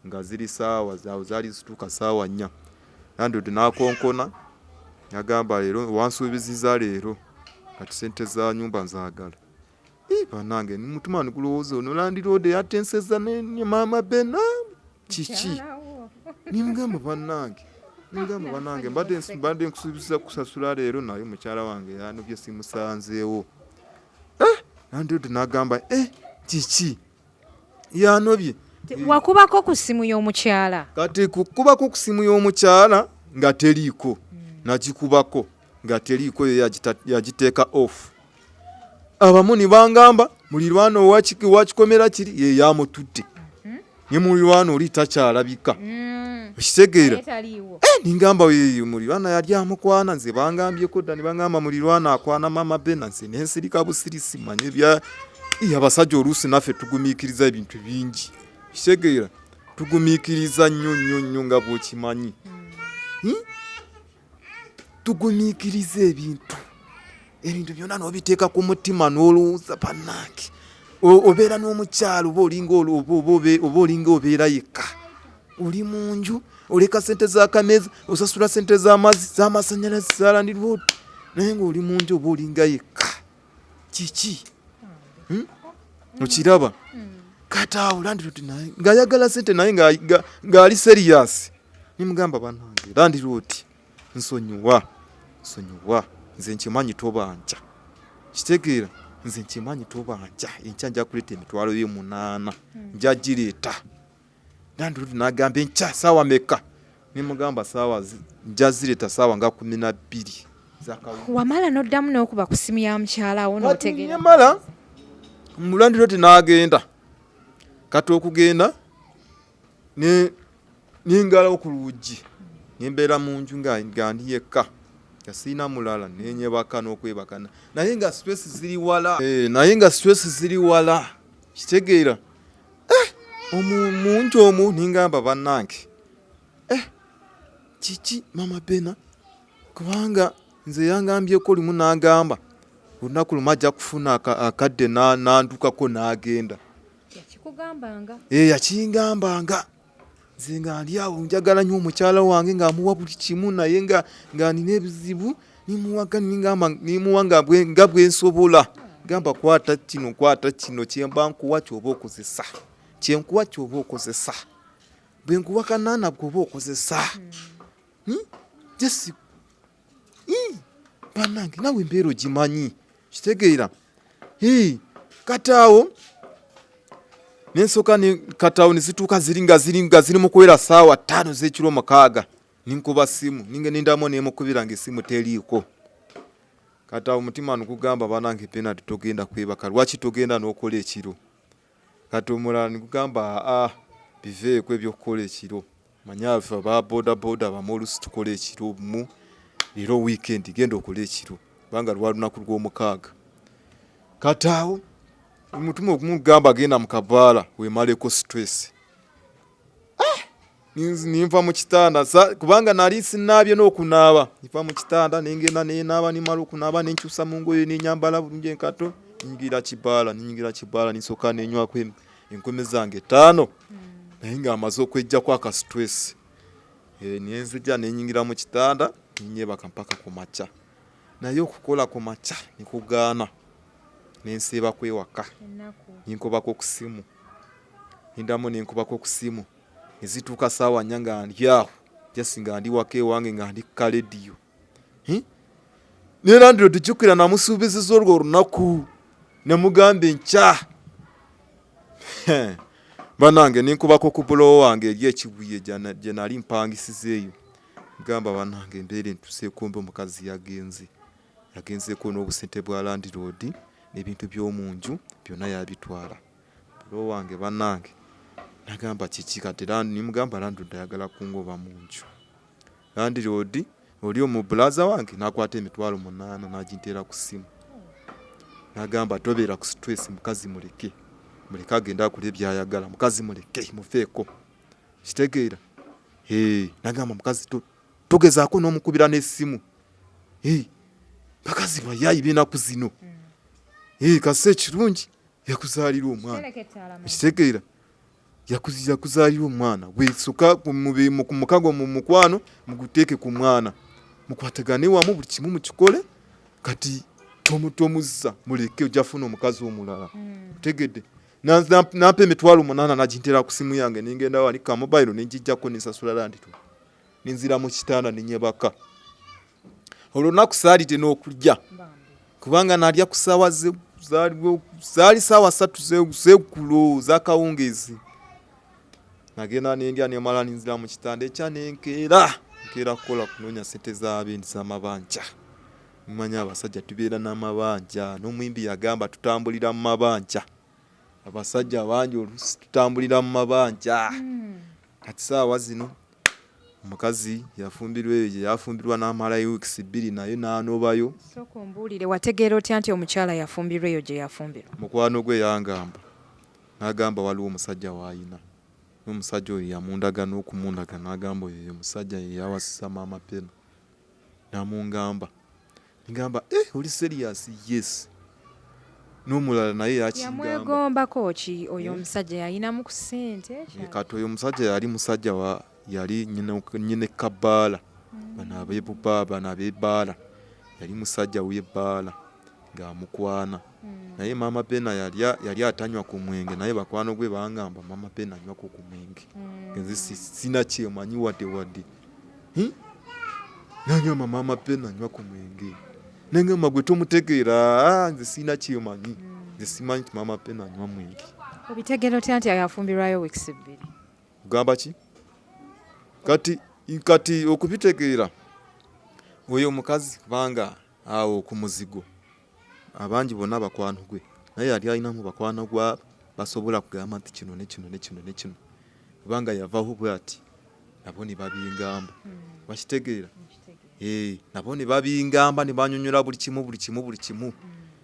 [SPEAKER 2] nga ziri saawa zaawe zaali zituuka saawa 4. Landlord n'akonkona, nagamba leero wansuubiziza leero, kati sente za nyumba nzaagala. Banange, mutima nigulowooza ono landlord yatenseza ne maama Bena kiki? Nimugamba bannange, nimugamba bannange, mbadde nkusuubiza kusasula leero, naye mukyala wange yanobye, simusanzeewo. Landlord n'agamba, kiki yanobye?
[SPEAKER 1] Wakubako ku ssimu y'omukyala?
[SPEAKER 2] Kati kukubako ku simu y'omukyala nga teriiko. Nagikubako nga teriiko, yo yagiteeka off. Abamu ne bangamba mulirwana owakikomera kiri ye yamutudde, ne mulirwana oli takyalabika. Okitegeera? Ningamba mulirwana yali amukwana. Nze bangambyeko dda, ne bangamba mulirwana akwana mama Bena. Nze nensirika busirisi, manye bya abasajja oluusi naffe tugumiikiriza ebintu bingi. Kitegeera? Tugumiikiriza nnyo nnyo nnyo, nga bw'okimanyi. Tugumiikiriza ebintu byonna n'obiteeka ku mutima n'olowooza bannange obeera n'omukyalo oba olinga oba olinga obeera yekka, oli mu nju, oleka sente z'akameeza, osasula sente z'amazzi, z'amasanyalaze, za landlord, naye ng'oli mu nju oba olinga yekka. Kiki? Okiraba? Kati awo landlord naye ng'ayagala sente, naye ng'ali serious. Nimugamba, bannange landlord, nsonyiwa, nsonyiwa, nze nkimanyi tobanja. Kitegeera? Nze nkimanyi tobanja, enkya nja kuleeta emitwalo ye 8, nja gireeta. Landlord n'agamba, enkya saawa meka? Nimugamba saawa nja zireeta saawa nga 12.
[SPEAKER 1] Wamala n'oddamu n'okuba ku ssimu ya mukyala wo n'otegeera?
[SPEAKER 2] Mala landlord n'agenda. Kati okugenda nengalawo ku luggi, nembeera mu nju nga ndi yekka, nga sirina mulala, nenyebaka n'okwebaka, naye nga stress ziri wala, naye nga stress ziri wala. Kitegeera? Mu nju omwo ningamba bannange, kiki mama Bena? Kubanga nze yangambyeko lumu, n'agamba olunaku lumu ajja kufuna akadde n'andukako n'agenda.
[SPEAKER 1] Yakikugambanga?
[SPEAKER 2] Yakingambanga. Nze nga ndi awo njagala nnyo omukyala wange, ng'amuwa buli kimu, naye nga nina ebizibu, nimuwaga, ningamba nimuwa nga bwe nsobola. Gamba kwata kino, kwata kino, kyemba nkuwa kyoba okozesa, kyenkuwa kyoba okozesa, bwe nkuwa kanaana bwoba okozesa. Jesi bannange, nawe embeera ogimanyi. Kitegeera? Kati awo nensooka kati awo nezituuka ziri nga ziri mu kuwera saawa 5 z'ekiro 6, ninkuba simu, nindamu nemukubira nga esimu teriiko. Kati awo omutima nigugamba, banange Benard, togenda kwebaka, lwaki togenda n'okola ekiro? Kati omulala nigugamba, aa, biveeko ebyokukola ekiro, manye afe aba boda boda bamu oluusi tukola ekiro mu leero weekend, genda okole ekiro kubanga lwa lunaku lw'omukaaga. Kati awo omutima ogumugamba genda mu kabaala wemaleko stress. Ninva mu kitanda kubanga nali sinaabye n'okunaaba, nva mu kitanda nengenda nenaaba, nimala okunaaba nenkyusa mu ngoye, nenyambala bulungi enkato, nyingira kibaala, ninyingira kibaala, nisooka nenywako enkumi zange 5, naye nga amaze okwejjako aka stress. Nenzija nenyingira mu kitanda, nenyebaka mpaka ku makya, naye okukola ku makya nikugaana, nensiibako ewaka, ninkubako ku simu, nindamu nenkubako ku simu, nezituuka saawa 4 nga ndi awo just nga ndi waka ewange, nga ndi ku kalediyo. Ne landlord jjukira namusuubiziza olwo olunaku, nemugamba enkya. Banange, ninkubako ku bulowo wange eri ekibuye gye nali mpangisiza eyo, gamba banange embeera entuseeko mbi, omukazi yagenze, yagenzeeko n'obusente bwa landlord n'ebintu by'omu nju byonna yabitwala. Bulowo wange banange nagamba kiki? Kati nimugamba landlord ayagala kungoba mu nju. Landlord oli omu bulaza wange nakwata emitwalo 8 n'aginteera ku ssimu, nagamba tobeera ku stress, mukazi muleke, muleke agende akole byayagala, mukazi muleke, mufeeko. Kitegeera? Nagamba mukazi togezaako n'omukubira n'essimu. Bakazi bayayi b'enaku zino. Kasi ekirungi yakuzaalira omwana. Kitegeera? Yakuzaalira omwana, bwesuka mukago mu mukwano muguteeke ku mwana, mukwatagane wamu, buli kimu mukikole. Kati Tomuzza, muleke, ojja funa omukazi omulala. Tegedde? Nampa 800,000, nagintera ku simu yange, nengenda wali ka mobile nenjijjako, nensasula landlord, nenzira mu kitanda nenyebaka. Olunaku saalidde n'okulya, kubanga nalya ku ssaawa zaali 3:00 zeggulo zakawungeezi. Nagenda nendya, nemala ninzira mu kitanda. Ekya nenkeera, nkeera kukola, kunoonya sente z'abendi z'amabanja. Mmanyi abasajja tubeera n'amabanja, n'omuyimbi yagamba tutambulira mu mabanja. Abasajja bangi oluusi tutambulira mu mabanja. Kati saawa zino omukazi yafumbirwa eyo gye yafumbirwa, n'amalayo wiiki 2 naye n'anobayo.
[SPEAKER 1] Sooka ombuulire, wategeera otya nti omukyala yafumbirwa eyo gye yafumbirwa?
[SPEAKER 2] Mukwano gwe yangamba, n'agamba waliwo omusajja waayina, n'omusajja oyo yamundaga n'okumundaga, n'agamba oyo ye musajja ye yawasisa maama Pena. Namungamba, ngamba, "Eh, oli serious?" "Yes." N'omulala naye yakingamba.
[SPEAKER 1] Yamwegombako ki oyo omusajja? Yayinamu ku ssente?
[SPEAKER 2] Kati oyo omusajja yali musajja wa yali nyine kabaala, bano abebuba, bano ab'ebbaala. Yali musajja w'ebbaala ng'amukwana, naye maama Bena yali atanywa ku mwenge, naye bakwano gwe bangamba maama Bena anywako ku mwenge. Nze sina kyemanyi wadde. Nangamba maama Bena anywa ku mwenge, nangamba gwe tomutegeera. Ah, nze sina kyemanyi, nze simanyi nti maama Bena anywa mwenge.
[SPEAKER 1] Obitegeera otya nti yafumbirwayo wiiki 2?
[SPEAKER 2] Kugamba ki? Kati okubitegeera oyo omukazi, kubanga awo ku muzigo abangi bonna bakwano gwe, naye yali alinamu bakwano gwa basobola kugamba nti kino ne kino ne kino ne kino, kubanga yavaho bwati nabo ne babingamba. Bakitegeera? Eh, nabo ne babingamba, ne banyonyola buli kimu, buli kimu, buli kimu.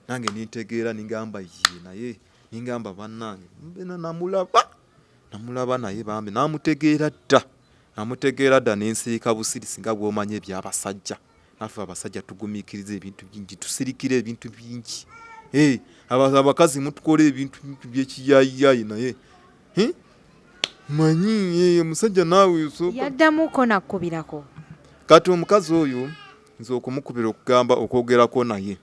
[SPEAKER 2] Nange nintegeera, ningamba ye, naye ningamba bannange mbena namulaba, naye bambi namutegeera dda, namutegeera dda, nensiika busirisi. Nga bw'omanyi ebyabasajja, naffe abasajja tugumiikiriza ebintu bingi, tusirikira ebintu bingi. Eh, abakazi mutukola ebintu byekiyayiyayi, naye manyi omusajja naawe osooka
[SPEAKER 1] Yaddamuko nakkubirako?
[SPEAKER 2] Kati omukazi oyo nze okumukubira, okugamba okwogerako naye,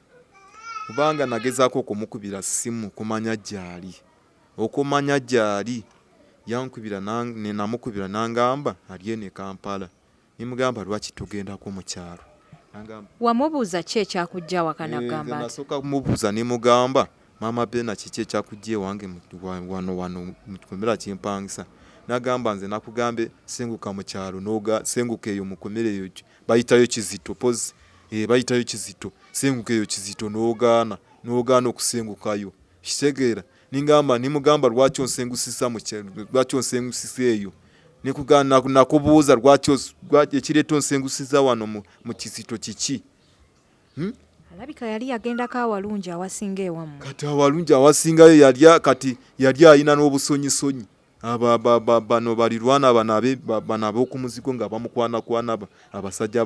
[SPEAKER 2] kubanga nagezaako okumukubira simu kumanya gyali, okumanya gyali. Yankubira, namukubira, nangamba ali eno e Kampala. Nimugamba lwaki tugendako mu kyalo? Nangamba
[SPEAKER 1] Wamubuuza ki ekyakujja awaka?
[SPEAKER 2] Eh, nze
[SPEAKER 1] Nagamba nti
[SPEAKER 2] nasooka kumubuuza, nemugamba maama Bena kiki ekyakujja ewange wano mukikomera kyempangisa? Nagamba nze nakugambe senguka mu kyalo, noga senguka eyo mukomera eyo bayitayo Kizito pozi, bayitayo Kizito, senguka eyo Kizito, nogaana, nogaana okusengukayo. Kitegeera? Ningamba, nimugamba lwaki onsengusisa mu lwaki onsengusisa eyo? Nikugaana, nakubuuza lwaki ekireeta onsengusiza wano mu Kizito kiki?
[SPEAKER 1] Alabika yali yagendako awalungi awasinga ewammwe.
[SPEAKER 2] Kati awalungi awasingayo yali, kati yali alina n'obusonyisonyi. Bano balirwana, bano bano ab'okumuzigo nga bamukwanakwana, abasajja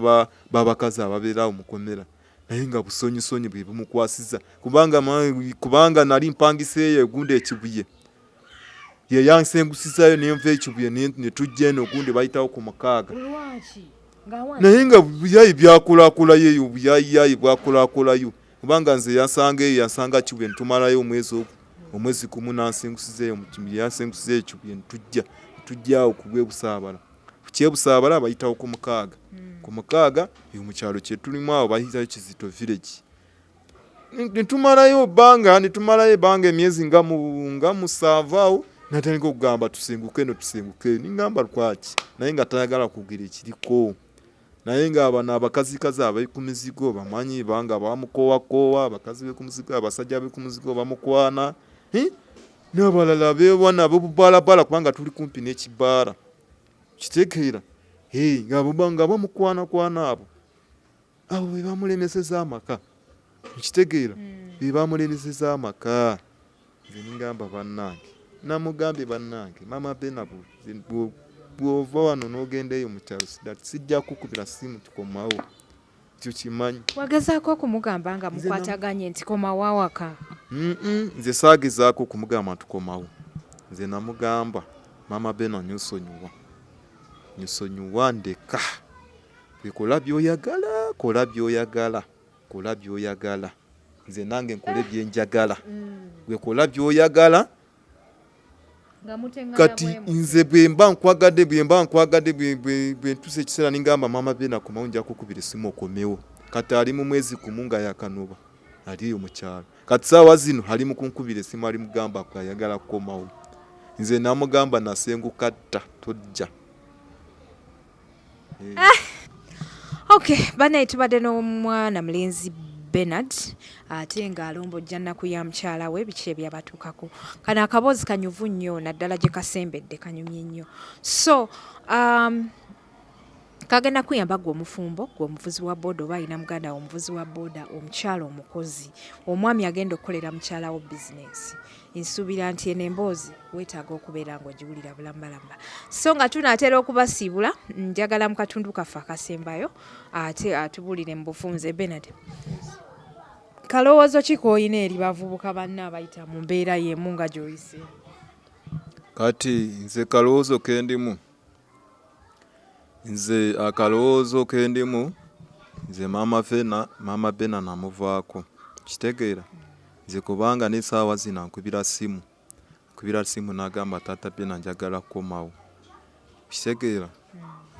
[SPEAKER 2] b'abakazi ababeera awo mukomera, naye nga busonyisonyi bwe bumukwasiza, kubanga nali mpangiseeyo egundi ekibuye, ye yansengusizayo, nenva ekibuye ne tujja eno gundi bayitawo ku mukaaga.
[SPEAKER 1] Lwaki?
[SPEAKER 2] Naye nga buyayi byakulakulayo eyo, buyayiyayi bwakulakulayo, kubanga nze yansanga eyo, yansanga Kibuye, netumalayo omwezi ogwo, omwezi gumu, nansengusizaeyo, yansengusizaeyo Kibuye, netujja awo ku Bwebusaabala, ku Kyebusaabala bayitawo ku mukaaga, ku mukaaga eyo mu kyalo kyetulimu awo bayitayo Kizito village. Netumalayo ebbanga, netumalayo ebbanga emyezi nga 7 awo, natandika okugamba tusenguke eno, tusenguke eno. Ningamba lwaki? Naye nga tayagala kugira ekiriko, naye nga bano abakazikazi ab'eku mizigo bamanyi banga bamukowakoowa, abakazi b'eku muzigo, abasajja b'eku muzigo bamukwana, n'abalala bewana ab'obubalabala, kubanga tuli kumpi n'ekibaala. Kitegeera? Nga bamukwanakwana abo, abo be bamulemeseza amaka. Nkitegeera, be bamulemeseza amaka. Nze ningamba bannange, namugambye bannange maama Bena, bw'ova wano n'ogenda eyo mu kyalo, sijja kukubira simu tikomawo, ekyo kimanyi.
[SPEAKER 1] Wagezaako okumugamba nga mukwataganye nti komawo awaka?
[SPEAKER 2] Nze saagezaako okumugamba ntukomawo. Nze namugamba maama Bena nyosonyiwa, nyosonyiwa, ndeka, kola byoyagala, kola byoyagala, kola byoyagala. Nze nange nkole byenjagala, gwe kola byoyagala. Kati nze bwemba nkwagadde, bwemba nkwagadde, bwe ntuusa ekiseera ningamba maama Bena komawo, nja kukubira essimu okomewo. Kati ali mu mwezi gumu nga yakanoba, ali eyo mu kyalo. Kati saawa zino ali mu kunkubira essimu, ali mugamba ayagala kukomawo. Nze namugamba nasenguka dda, tojja.
[SPEAKER 1] Okay, banaye, tubadde n'omwana mulenzi Bernard, ate ng'alombojja nnaku ya mukyala we, biki ebyabatuukako. Kano akaboozi kanyuvu nnyo, naddala gye kasembedde kanyumye nnyo. So kagenda kuyamba gwe omufumbo, gwe omuvuzi wa booda, oba alina muganda we omuvuzi wa booda, omukyala omukozi, omwami agenda okukolera mukyala wo bizinensi. Nsuubira nti eno emboozi weetaaga okubeera ng'ogiwulira bulambalamba. So nga tunaatera okubasiibula, njagala mu katundu kaffe akasembayo ate atubuulire mu bufunze. Benard, kalowoozo ki k'olina eri bavubuka banna abayita mu mbeera y'emu nga gy'oyise?
[SPEAKER 2] Kati nze kalowoozo kendimu, nze akalowoozo kendimu, nze maama Fena, maama Bena namuvaako, kitegeera nze, kubanga n'essaawa zino ankubira simu, nkubira simu n'agamba, "Taata Bena, njagala kukomawo." Kitegeera,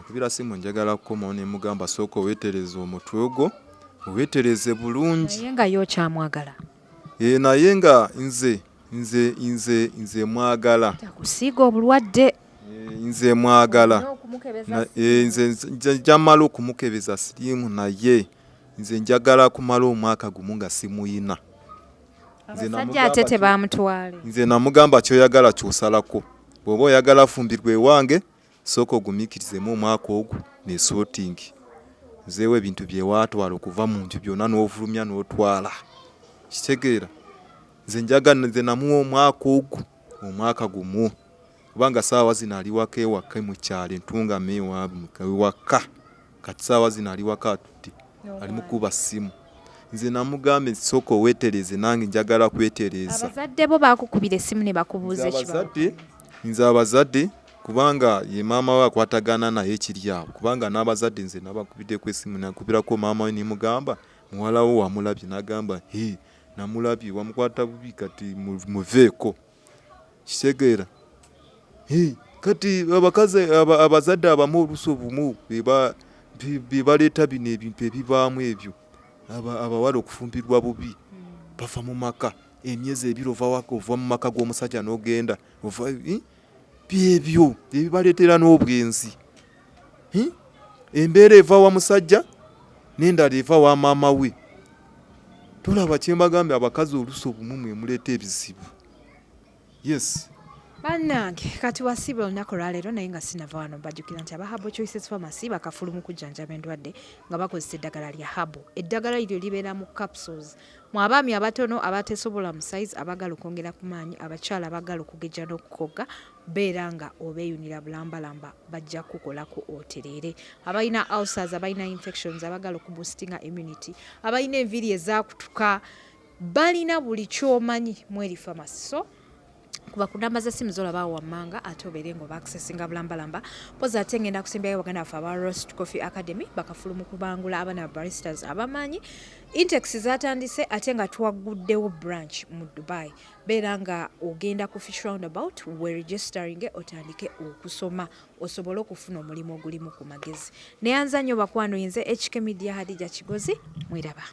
[SPEAKER 2] nkubira simu, "Njagala kukomawo." Nemugamba, "Sooka oweetereze omutwe gwo, oweetereze bulungi."
[SPEAKER 1] Naye nga ye okyamwagala?
[SPEAKER 2] E, naye nga nze nze nze nze mwagala.
[SPEAKER 1] Takusiiga obulwadde.
[SPEAKER 2] E, nze mwagala.
[SPEAKER 1] N'okumukebeza.
[SPEAKER 2] E, nze njamala okumukebeza siriimu, naye nze njagala kumala omwaka gumu nga simuyina. Nze
[SPEAKER 1] abasajja
[SPEAKER 2] namugamba
[SPEAKER 1] ate tebamutwale.
[SPEAKER 2] Nze namugamba, "Kyoyagala kyosalako. Bw'oba oyagala fumbirwa ewange, sooka ogumiikirizemu omwaka ogwo nesootingi nzeewo ebintu byewaatwala okuva mu nju byonna n'ofulumya n'otwala." Kitegeera nze njagala, nze namuwa omwaka ogwo, omwaka gumu, kubanga saawa zino ali waka, ewaka mu kyalo entungama ewaabwe ewaka. Kati saawa zino ali waka atudde, ali mukuba ssimu. Nze namugamba, "Sooka oweetereze, nange njagala kwetereeza."
[SPEAKER 1] Abazadde bo bakukubira essimu ne bakubuuza
[SPEAKER 2] Nze
[SPEAKER 1] ekibawo?
[SPEAKER 2] Abazadde, nze abazadde, kubanga ye maama we akwatagana naye ekiri awo, kubanga n'abazadde nze nabakubiddeko essimu. Nakubirako maama we nemugamba, "Muwala wo wamulabye?" N'agamba, "He, namulabye, wamukwata bubi, kati muveeko." Kitegeera. He, kati abakazi abazadde abamu oluusi obumu be baleeta bino ebintu ebibaamu ebyo, abawala okufumbirwa bubi, bava mu maka emyezi 2, ova waka, ova mu maka g'omusajja n'ogenda ova, eh? Byebyo ebibaleetera n'obwenzi. Eh? Embeera eva wa musajja n'endala eva wa maama we. Tolaba kyembagambye, abakazi oluusi obumu mwe muleeta ebizibu. Yes.
[SPEAKER 1] Bannange, kati wasiiba olunaku olwaleero, naye nga sinava wano, mbajjukira nti aba Herbal Choices Pharmacy bakafulu mu kujjanjaba endwadde nga bakozesa eddagala lya herbal. Eddagala liryo libeera mu capsules. Mu abaami abatono abatesobola mu size, abaagala okwongera ku maanyi, abakyala abaagala okugejja n'okukogga, beera nga obeeyunira bulambalamba, bajja kukolako otereere. Abalina ulcers, abalina infections, abaagala okuboostinga immunity, abalina enviiri ezaakutuka, balina buli kyomanyi mweri pharmacy. So kuba ku namba z'essimu zolaba wammanga, ate obeere nga oba accessinga bulambalamba. Pozi ate ngenda kusembyayo baganda baffe aba Roast Coffee Academy, bakafulu mu kubangula abaana ba baristas abamanyi. Intakes zatandise, ate nga twagguddewo branch mu Dubai. Beera nga ogenda ku Fish Roundabout, weregistering, otandike okusoma osobole okufuna omulimu ogulimu ku magezi. Neyanza nnyo bakwano. Yinze HK Media, Hadija Kigozi, mweraba.